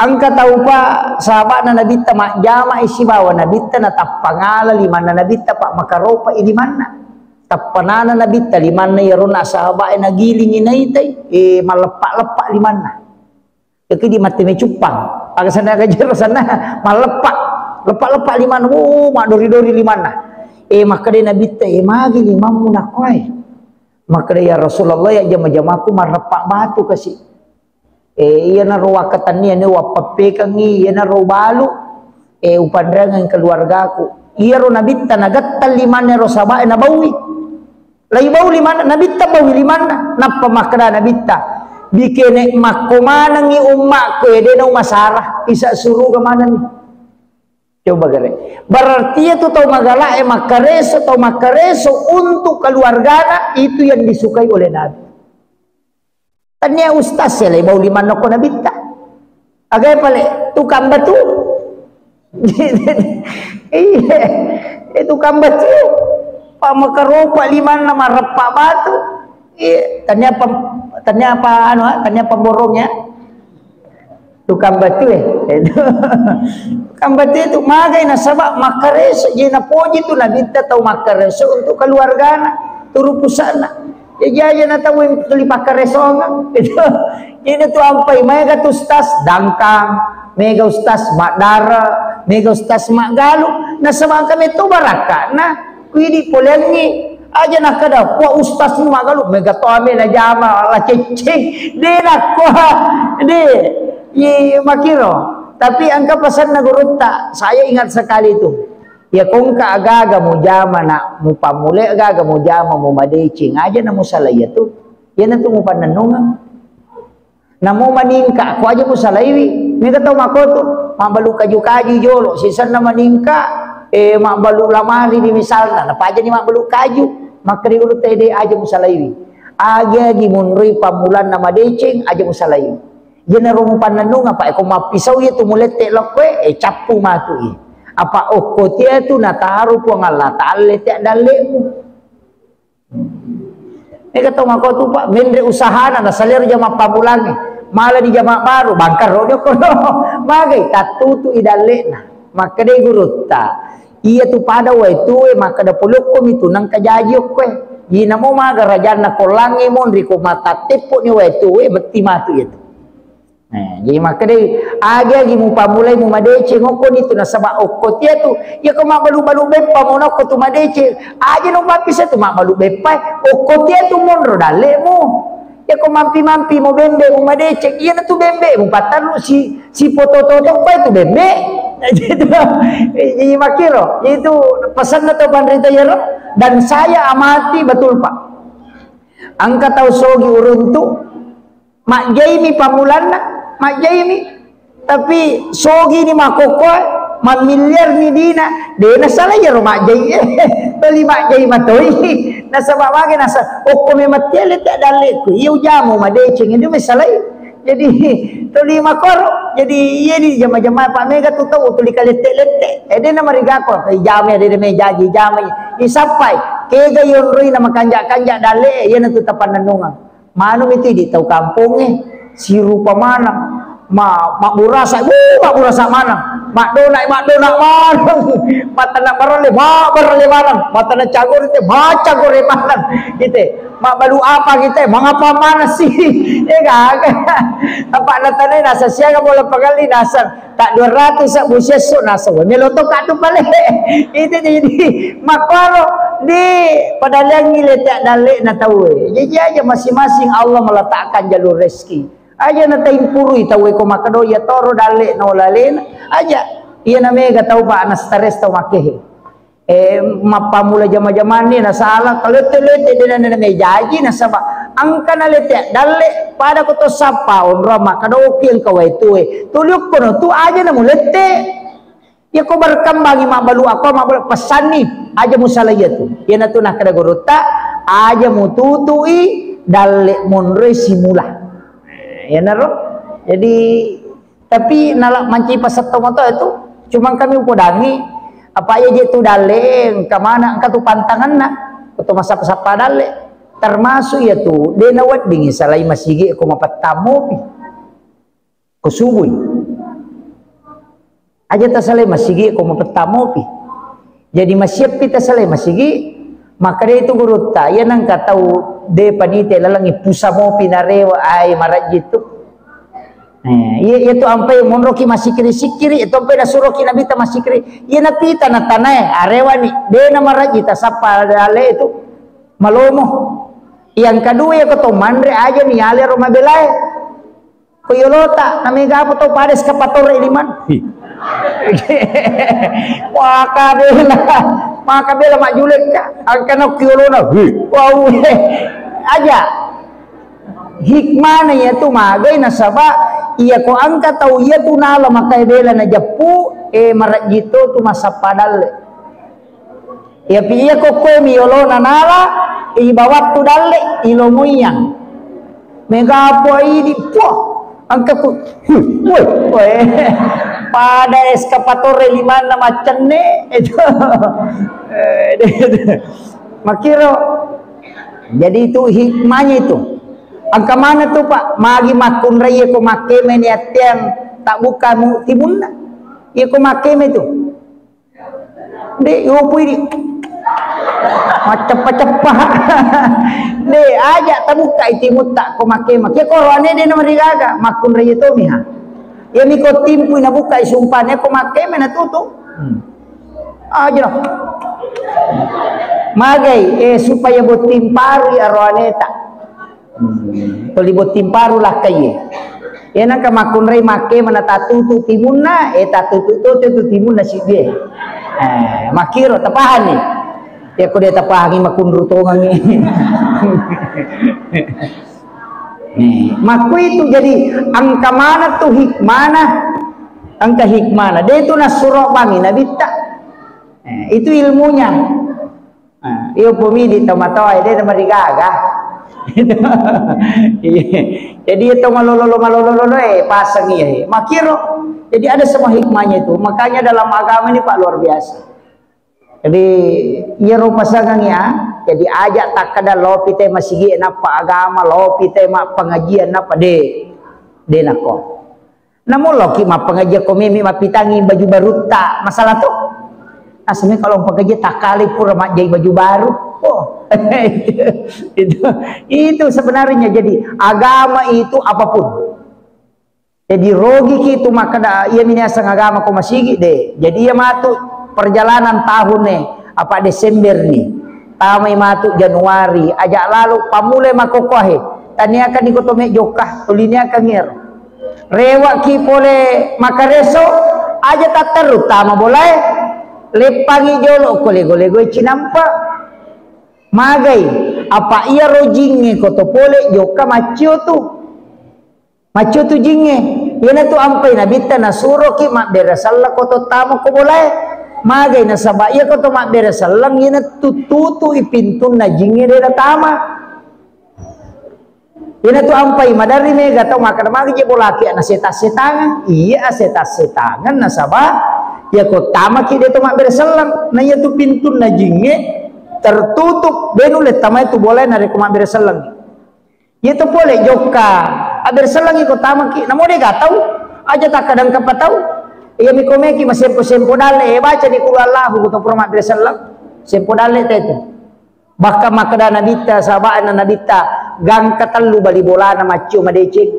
Engka tau pa sahaba'na nabitta majjama sibawa nabitta, natappangala limanna nabitta, pa makaropa i limanna. Tappanana nabitta limanna iyarona sahaba'e nagilingi naitai, eh, malleppa-leppa limanna. Jadi mate mecuppang. Aga sanna kajero sanna malleppa. Leppa-leppa limanna. Oh, madori-dori limanna. Eh, makkeda nabitta, eh, magi limammu nakkoe? Makkeda, ya Rasulullah, ya jama-jamaku marreppa batu kasi. Eh, iyanaro wakkatennia ne wappappekengngi, iyanaro balu, eh, upanreangeng keluargaku. Iyaro nabitta nagattang limanna ro sahaba'e nabaui. Lai bau limanna, nabitta baui limanna. Nappa makkeda nabitta, bikene makko manengngi ummakku, eh, de nau masara, isa suruga manenni. Coba gare. Berarti itu tau magala e makkareso, tau makkareso untuk keluargana itu yang disukai oleh Nabi. Tania ustaz ya, lai bau limanna ko nabitta. Aga pale tukang batu. Iya, eh, tukang batu. Pa makaropa limanna mareppa batu. Iya, tania pam-, tania apa anu, ah, tania pemborongnya. Tukang batu, eh. Itu. Tukang batu itu magai nasaba makkareso, je napoji tu nabitta tau makkareso untuk keluargana, turu pusana. Ya jaja na tau yang tuli pakkaresonga. Itu. Ini tu ampai mega tu ustaz dangkang, mega ustaz madara, mega ustaz magalu. Nasaba kami tu barakana. Kuidi polengngi, aja nakkeda, "Wah, ustaz nu magalu, mega to ame najama, la cecce." De nakko, de, ye makiro. Tapi engka pesanna gurutta, saya ingat sekali itu. Ya kongka agaga mujama nak, mupammulai agaga mujama mumadeceng, aja na musalai tu. Ya na tu mupannennungeng. Namo maningka, ko aja musalaiwi. Mega tau makotu, mabbalu kaju-kaju jolo, sisenna maningka, eh, mabbalu lamari di misalna, napajani mabbalu kaju, makkeda gurutta de aja musalaiwi. Agi-agi munroi pammulanna madeceng, aja musalaiwi. Jenaro mupannennung apa, eh, ko mappisau iya tu mulette lokkoe, eh, cappu matu i. Apa okko tia tu nataro Puang Allah Taala te dallemu. Mega tau makotu, Pak, menre usahana, nasalero jama pammulangnge, mala di jama baru, bangkar ro jokko. Magai tattutu i dallena. Makkedai gurutta, iya tu pada wae tue makkeda polokko mi tu nangka jaji okkoe. Ina mo maga rajanna kollangnge monri ko matatteppo ni wae tue, betti matu iya tu. Eh, jadi makkedai, agi-agi mupammulai mumadeceng, okkoni tu nasaba okko tia tu, iya ko mabbalu-balu beppa monokko tu madeceng, aja no mappisa tu mabbalu beppa, okko tia tu monro dallemu. Iya ko mampi-mampi mo bembe mumadeceng, iya na tu bembe mupatanru si, si poto-toto pa tu bembe. Jadi itu, jadi makiro, itu pesanna tau panrita iyaro, dan saya amati betul, Pak. Engka tau sogi uruntu, majjaimi pammulanna, majjaimi. Tapi sogi ni makkokkoe, mammiliar ni dina, de nasala iyaro majjai, eh, toli majjai matoi. Nasaba mage nasa, okko memang tiale te dalleku, iya ujamu madeceng, itu mesalai. Jadi, toli makoro, jadi iya di jama-jama pa mega tu tau tuli kalette-lette. Eh, de namarigako, ijama, de me jaji, ijama, isappai. Kega yonroi na makanja-kanja dalle, iya na tu tapannennungeng. Manung itu di tau kampongnge, sirupa maneng. Ma, mabburasa, wuh, mabburasa maneng. Madona, madona maneng. Matana baralle, ma baralle maneng. Matana cagore te, ma cagore maneng. Gitu. Mabbalu apa kita, mangapa mana sih? Eh, gaga. Apa natane nasa siaga bola pagalli nasa. Tak dua ratus sa busesso nasa. Melo to kadu pale. Itu jadi makoro di padaleangngi le tak dalle na tau. Jadi aja masing-masing Allah meletakkan jalur rezeki. Aja na taimpurui tau ko makkeda iya toro dalle na olalena. Aja. Iya na mega tau pa na stres tau makkehe. Eh, mappammula jama-jamanni nasala, kalette-lette de na mejaji nasaba Engka nalette dalle, pada ko to sappa onrong makkeda, "Oki engka wae tue." Tuli okkono tu aja na mulette. Iya ko berkembangi mabbalu, ako mabbalu pesanni, aja musala iya tu. Iyana tu nakkeda gurutta, aja mututui dalle monroe simula. Iyanaro. Jadi, tapi nala manci pasetto moto itu, cuma kami upodangi, apa iya je tu dalle, engka mana, engka tu pantanganna, atau masappa-sappa dalle. Termasuk iya tu, de naweddingi salai masigi ko mapettammopi. Ko subui. Aja tasalai masigi ko mapettammopi. Jadi masiappi tasalai masigi, makkeda itu gurutta, iya nengka tau de panite lalengi pusamopi narewa, ai marajji tu. Eh, iya, iya tu ampai monroki masikiri-sikiri, itu ampai nasuroki Nabitta masikiri. Iya napita na tanae, arewani, de na marajji tasappa ale itu. Malomo. Yang kedua, iya ko to manre aja ni ale ro mabelae. Ko yolota, namega apa tau pada eskapatore liman. Hi. Maka bela, maka bela majulekka. Angkana ku yolona. Hi. Wau, aja. Hikmana iya tu magai nasaba iya ko angka tau iya tu nala makai bela najeppu, eh, marajji to tu masappa dalle. Iyapi iya ko koe mi yolona nala, ibawattu dalle, ilomoiyang. Mega apa idi, puah, angka ku, huh, woi, woi. Pada eskapatore limanna maccenne, itu. Eh, makkiro. Jadi itu hikmahnya itu. Angka mana tu, Pak? Magi makkunrai ko makkeme ni atteang tak buka mu timunna. Iya ko makkeme tu. De, yopui di. Macceppa-ceppa. De, aja tabuka timutta ko makkeme. Ke koroane de nomor gaga, makkunrai tomi ha. Iya mi ko timpui nabuka sumpane ko makkeme na tutu. Hmm. Aja. Magai, eh, supaya botting paru ya roaneta. Hmm. Tuli botting paru lakkaie. Iya nangka makkunrai makkeme na tatutu timunna, eh, tatutu to tu timunna sidie. Eh, makkiro tapahani. Ya ko de tapahangi makkunru tongangi. Nih, makku itu jadi angka mana tu hikmana, angka hikmana. De tu nasuro bangi nabitta. Eh, itu ilmunya. Ah, iyo pomidi tomatoa, de namarigaga. Iya. Jadi itu malolo, malolo, eh, pasang iya. Makiro. Jadi ada semua hikmahnya itu. Makanya dalam agama ini, Pak, luar biasa. Jadi, iyaro pasangang ya, jadi aja takkeda lopi te masigi nappa agama, lopi te ma pengajian nappa de, de nako. Namun loki mappengajian ko mimi mapitangi baju barutta, masalah tu. Asmi kalau pengajian tak kali pura majai baju baru. Oh, itu, itu sebenarnya jadi agama itu apapun. Jadi rogiki tu makkeda, iya mi niaseng agama ko masigi de. Jadi iya matu perjalanan tahun ne, apa Desember ni. Tamai matu Januari, aja lalu pamulai makokohe. Taniakan ni ko to me jokka, tuli niakan ngero. Rewaki pole makareso, aja tatteru tama bolae. Leppangi jolo ko lego-lego cinampa. Magai, apa iya rojingnge ko to pole jokka maccio tu. Maccio tu jingnge, iyanatu ampai nabitta nasuroki mabbere selleng ko to tama ko bolae. Magai nasaba iya ko to mabbere selleng iyanatu tutui pintunna jingnge de natama. Iyanatu ampai maderri mega tau makkeda magi je bolaki ana seta-setangan. Iya, seta-setangan nasaba iya ko tamaki de to mabbere selleng. Na iyatu pintunna jingnge tertutup, de nulle tamai tu bolae narekko mabbere selleng. Iya to pole jokka, abbere sellengi ko tamaki, namo de gatau, aja takkadang kappa tau. Iya mi komeki masempo-sempo dalle, eh, baca di qul huwallahu ko to pura mabbere selleng, sempo dalle te tu. Bahkan makkeda nabitta, sahaba'na nabitta, gangka tellu bali bolana maccio madeceng.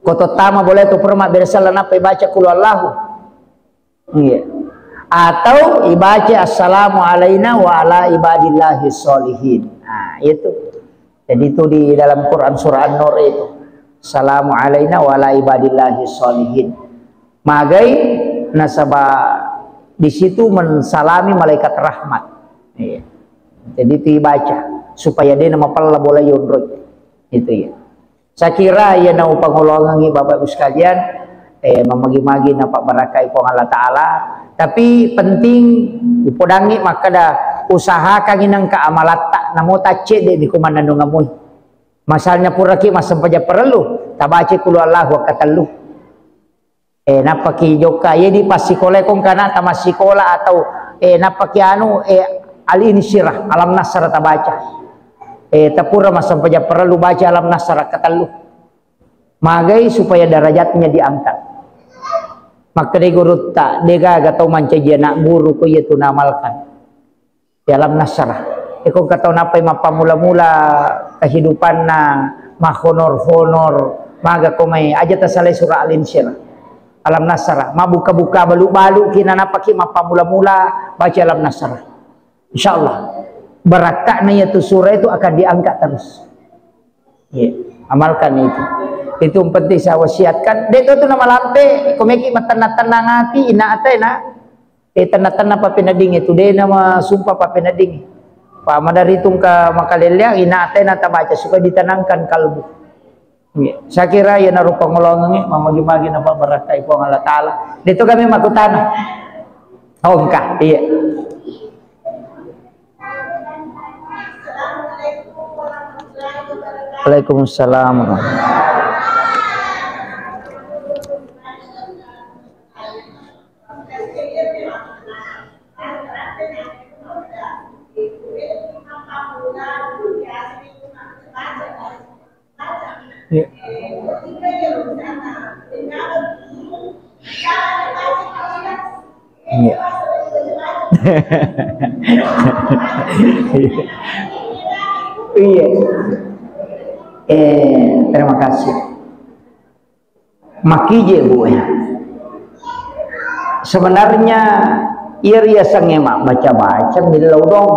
Ko to tama bolae to pura mabbere selleng nappa baca qul huwallahu. Iya. Atau ibaca assalamu alaina wa ala ibadillahi sholihin. Nah, itu. Jadi itu di dalam Quran surah An-Nur itu. Assalamu alaina wa ala ibadillahi sholihin. Magai nasaba di situ mensalami malaikat rahmat. Iya. Jadi itu ibaca. supaya de' namapella bola yonroi. Itu ya. Saya kira ya nau pangolongangi Bapak Ibu sekalian, eh, mamagi-magi napabarakai Puang Allah Ta'ala. Tapi penting upodangi makkada usahakangi nengka amalatta, namo tacce de' ni kumananung amui. Masalnya puraki massempajang parellu, tabaca Qul Huwallahu wekka tellu. Eh, nappaki jokka, ye di passikola kong kana tamassikola atau, eh, nappaki anu, eh, Al-Insyirah, Alam Nasrah tabaca. Eh, tapura massempajang parellu baca Alam Nasrah wekka tellu. Magai supaya derajatnya diangkat. Makkedai gurutta, de' gaga tau mancaji anak guru ko iya tu namalkan. Di Alam Nasrah. Iko engka tau nappai mappamula-mula kehidupanna, mahonor-honor, maga ko mai, aja tasalai surah Al-Insyirah. Alam Nasrah, mabbuka-buka balu-balu ki, nanappaki mappamula-mula baca Alam Nasrah. Insyaallah. Barakka'na iyatu surah itu akan diangkat terus. Iya, amalkan itu. Itu yang penting saya wasiatkan. De' to tu namalampe, ko meki matenna-tenna ati, ina atai na. Eh, tenna-tenna pappeneddingnge tu, de' nama sumpah pappeneddingnge. Pa madari tungka makalelleang, ina atena tabaca supaya ditenangkan kalbu. Iya. Saya kira ya naru pangolongangi, mamagi-magi napabarakai Puang Allah Ta'ala. De' to kami makutana. Oh, engka, iya. Waalaikumsalam. Iya. Iya. Iya. Eh, terima kasih. Makkije, Bu, ya. Sebenarnya, iya riasengnge mabbaca-baca millau doang.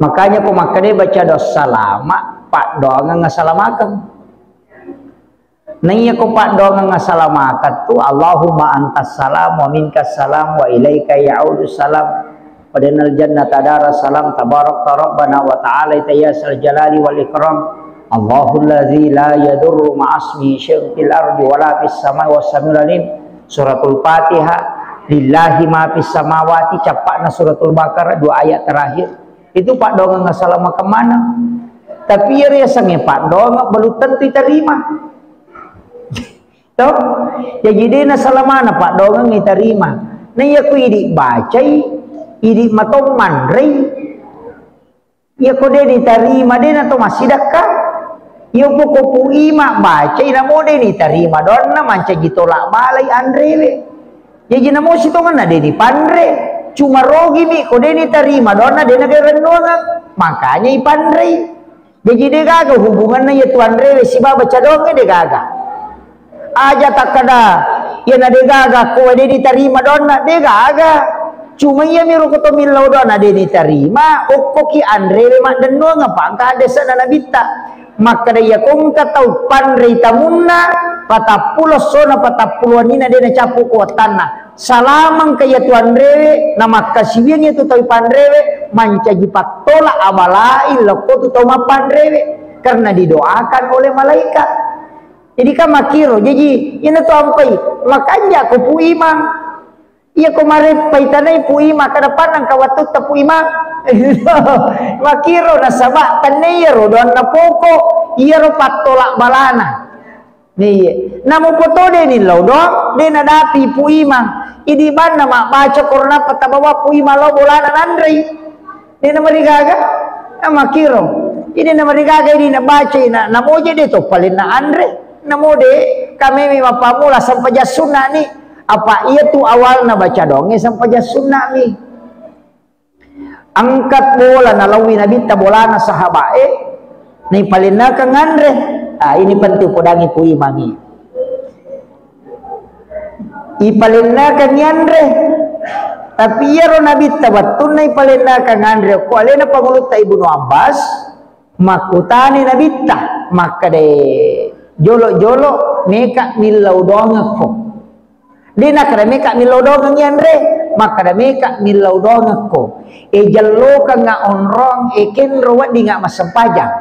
Makanya ko makkeda baca doa salama, paddoangeng asalamakeng. Naiya ko paddoangeng asalamakeng tu, Allahumma antas salam wa minkas salam wa ilaika ya'udus salam. Wa dinal jannata daras salam, tabarakta rabbana wa ta'ala, ya sal jalali wal ikram. Allahul ladzi la yadurru ma'asmihi syai'un fil ardi wala fis samai wa samiul alim. Suratul Fatihah. Lillahi ma fis samawati, cappa'na Suratul Baqarah, dua ayat terakhir. Itu paddoangeng asalamakeng maneng. Tapi iya riasengnge paddoangeng belum tentu diterima. To? Jaji de' nasalamana paddoangeng itarima. Na iya ku idi bacai, idi matommanrei. Iya ko de' nitarima, de' nato massidakka. Iya poko Pu Ima bacai, namo de' nitarima doanna, mancaji tolak balai anrewe. Jaji namo sitongenna de' nipanre. Cuma rogimi ko de' nitarima doanna, de' nagai rennuangeng. Makanya ipanrei. Jaji de' gaga hubunganna iya tu anrewe sibawa baca doangnge, de' gaga. Aja takkeda, iyana de' gaga ko de' nitarima doanna, de' gaga. Cuma iya miro ko to millau doanna de' nitarima, okkoki anrewe maddennuang apa engka hadesana nabitta. Makkeda iya ko engka tau panrei tamunna, patappulo essona, patappulo wenninna de' nacappu ko wattanna. Salamang ka iya tu anrewe, namakkasiwiang iya tu tau panrewe, mancaji pattola abalai lokko tu tau mappanrewe, karena didoakan oleh malaikat. Jadi kan makkiro, jaji ina tu ampai, makanja ko Pu Imang. Iya ko mareppai tanai Pu Imang, kada pannang ka wattutta Pu Imang. Makkiro nasaba tennai iyaro doanna poko, iyaro pattola balana. Iya. Namu potode ni lao doang, de nadapi Pu Imang. Idi banna mabbaca Quran apa tabawa Pu Imang lao bolana nanrei. De namarigaga. Namakiro. Idi namarigaga idi nabaca na, namoje de to palenna anre. Namode kamemi mappamula sempajang sunna ni. Apa iya tu awalna baca doangnge sempajang sunna mi. Angkat bola nalawi nabitta bolana sahabae, naipalennakang anre. Ah, ini penting podangi Pu Imangi. Ipalennakang anre. Tapi iyaro nabitta wettunna ipalennakang anre, ko alena pangulutta Ibnu Abbas, makkutani nabitta, makkade jolo-jolo meka millau doangekko. De' nakkeda meka millau doangengngi anre, makkeda meka millau doangekko. E, jellokengnga onrong, e, kenro weddingnga massempajang.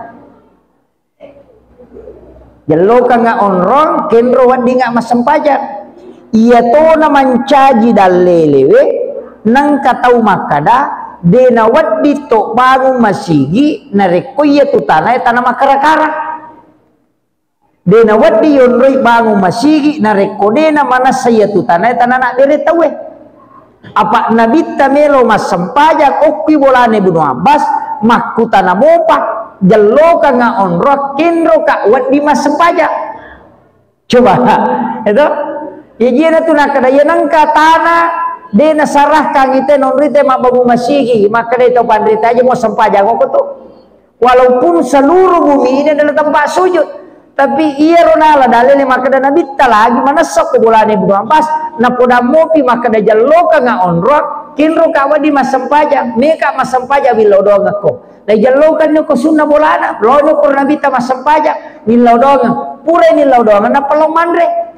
Jellokengnga onrong, kenro weddingnga massempajang. Iyatona mancaji dallelewe, nengka tau makkeda, de' nawedding to bangung masigi, narekko iyatu tanae tana makkara-kara. De' nawedding yonroi bangung masigi, narekko de' namanessa iyatu tanae tana nabbere tauwe. Apa Nabitta melo massempajang okkui bolana Ibnu Abbas, makkutana mopa, jellokengnga onrong, kenroka wedding massempajang. Coba, itu? Iya, iyana tu nakkeda, iya nengka tana, de' nasarahkang ite nonrite mabbangung masigi, makkeda to panrita aja mau sempajang ko tu. Walaupun seluruh bumi ini adalah tempat sujud, tapi iyaro nala dalile makkeda Nabitta lagi manessa ko bolana Ibnu Abbas, napoda mopi makkeda jellokengnga onrong, kenroka wedding massempajang, meka massempajang millau doangekko. Dai jellokenni ko sunna bolana, loni ko Nabitta massempajang, millau doangeng, purai millau doangeng, nappa lao manre.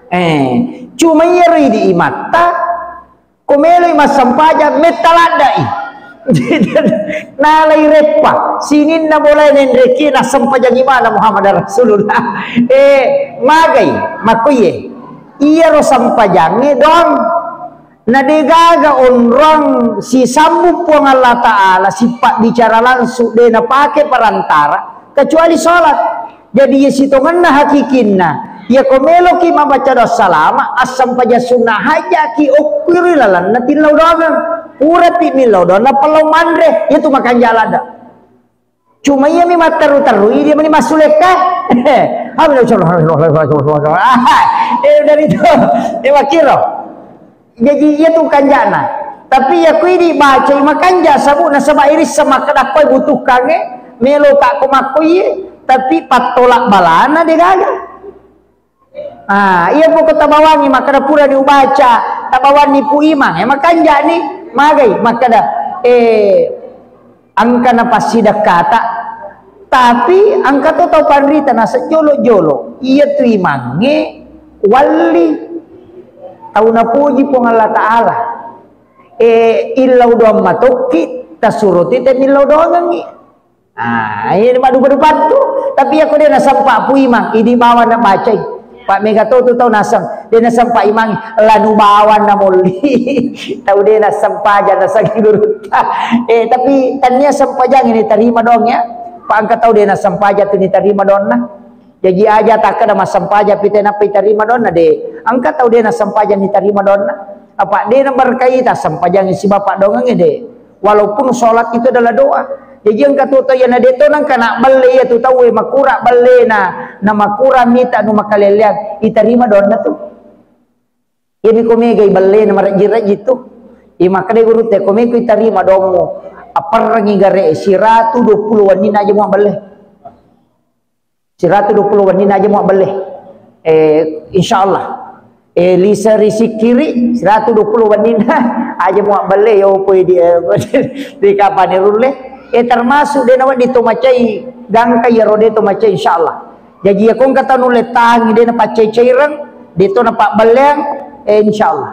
Eh, cuma iyaro idi imatta, ko meloi massempajang, metta laddai. Nalai reppa, sininna bolae nenreki, nassempajangi mana Muhammad Rasulullah. Eh, magai, makkuye. Iyaro sempajangnge doang. Na degaga onrong sisambung Puang Allah Ta'ala, sipabbicara langsung, de napake perantara, kecuali salat. Jadi, iya sitongenna hakikinna, iya ko meloki mabbaca doa salama, assempajang sunna hajaki okkui ri lalenna tillau doangeng. Purapi millau doang, nappa lao manre, iyatu makanja ladde. Cuma iyami matteru-terui, dia meni massulekka. Amin. Eh, dari itu, eh, makiro. Jaji, iyatu kanjana. Tapi iya kui dibacai makanja sabu nasaba irissa makkeda koi butuhkangnge, meloka ko makkoiye, tapi pattolak balana degaga. Ah, iya poko tabawangi makkeda purani ubaca, tabawanni Pu Imang, eh, makanjani, magai makkeda, eh, engka napassidekkata, tapi engka to tau panrita naseng jolo-jolo, iyatu imangnge walli tau napuji Puang Allah Ta'ala. Eh, illau doang matokki, tasuroti te millau doangengngi. Ah, ini madupa-dupa tu. Tapi iya ko de nasempa Pu Imang, idi bawang nabacai. Pak mega to tu tau naseng, de nasempa Imang, lanu bawang namolli. Tau de nasempaja naseng gurutta. Eh, tapi tania sempajang ini tarima doang ya. Pak engka tau de nasempaja tu ni tarima doang na. Jaji aja takkeda massempajang pite nappa itarima doanna, de. Engka tau de nassempajang itarima doanna. Apa de naberkahi tassempajang sibawa paddoangengnge, de. Walaupun sholat itu adalah doa. Jaji engka tu tau iya na de to nengka nabbelle iya tu tauwe makura bellena, na makura mita nu makaleleang, itarima doanna tu. Iyami ko megai bellena marejji-rejji tu. Iya makkeda gurutta ko meko itarima doammu, apparrengi gare siratu dua puluh wenninna aja muabbelle. Siratu dua puluh wenninna aja muabbelle. Eh, insyaallah. Eh, lisa risikkiri siratu dua puluh wenninna aja muabbelle, yo poi di, eh, di kapani rulle. Eh, termasuk de nawedding to macai gangka iyaro de to macai insyaallah. Jaji iya ko engka tau nulle tangi de napaccai-caireng, de to napabbelleang, eh, insyaallah.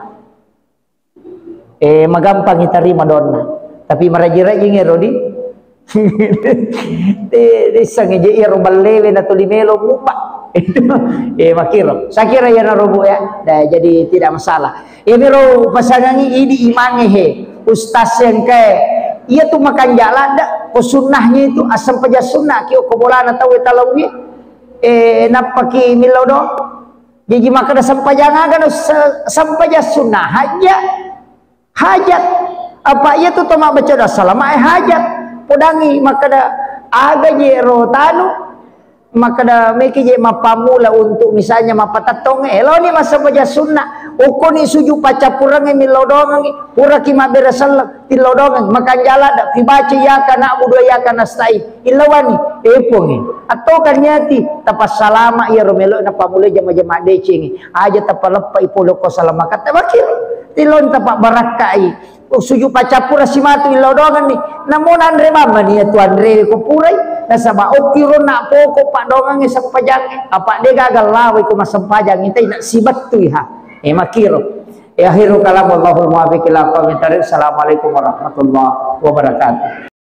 Eh, magampangi tarima doanna. Tapi maraji-rajingi ero di. De, de issengngi je iyaro ballewe na tuli melo mubba. Eh, makiro. Sakira iyana robo ya. Nah, jadi tidak masalah. Iya miro pasangangi idi imangnge he. Ustaz yang kayak, iya tu makanja ladde, ko sunnahnya itu, assempajang sunnah, kio ko bolana tau talauwi. Eh, nappaki millau do. Jaji makkeda sempajang aga no se-, sempajang sunnah haja. Hajat. Apa iya tu to mabbaca doa salama, eh, hajat. Podangi makkeda aga je ro tanu, makkeda meki je mappammula untuk misalnya mappatettong, eh, laoni massempajang sunnah. Ukkoni sujud paccappureng millau doangengngi, puraki mabbere selleng, tillau doangeng, makanja ladde, pibaca iyyaka na'budu wa iyyaka nasta'in. Illawani, eh, Puangnge. Attokan niati, tapassalama iyaro melo napammulai jama-jama decengnge. Aja tapaleppai pole ko salamakatta wakil. Tilon tapabbarakkai. Oh, sujud paccappura simatu illau doangenni. Namo nanre mammani iya tu anre ko purai. Nasaba okkiro na poko padongangnge sempajangnge, apa de gaga lawai ko massempajang, itai na sibettui ha. E, makkiro. E, akhirul kalam, wallahul muwaffiq ila aqwamit thariq. Assalamualaikum warahmatullahi wabarakatuh.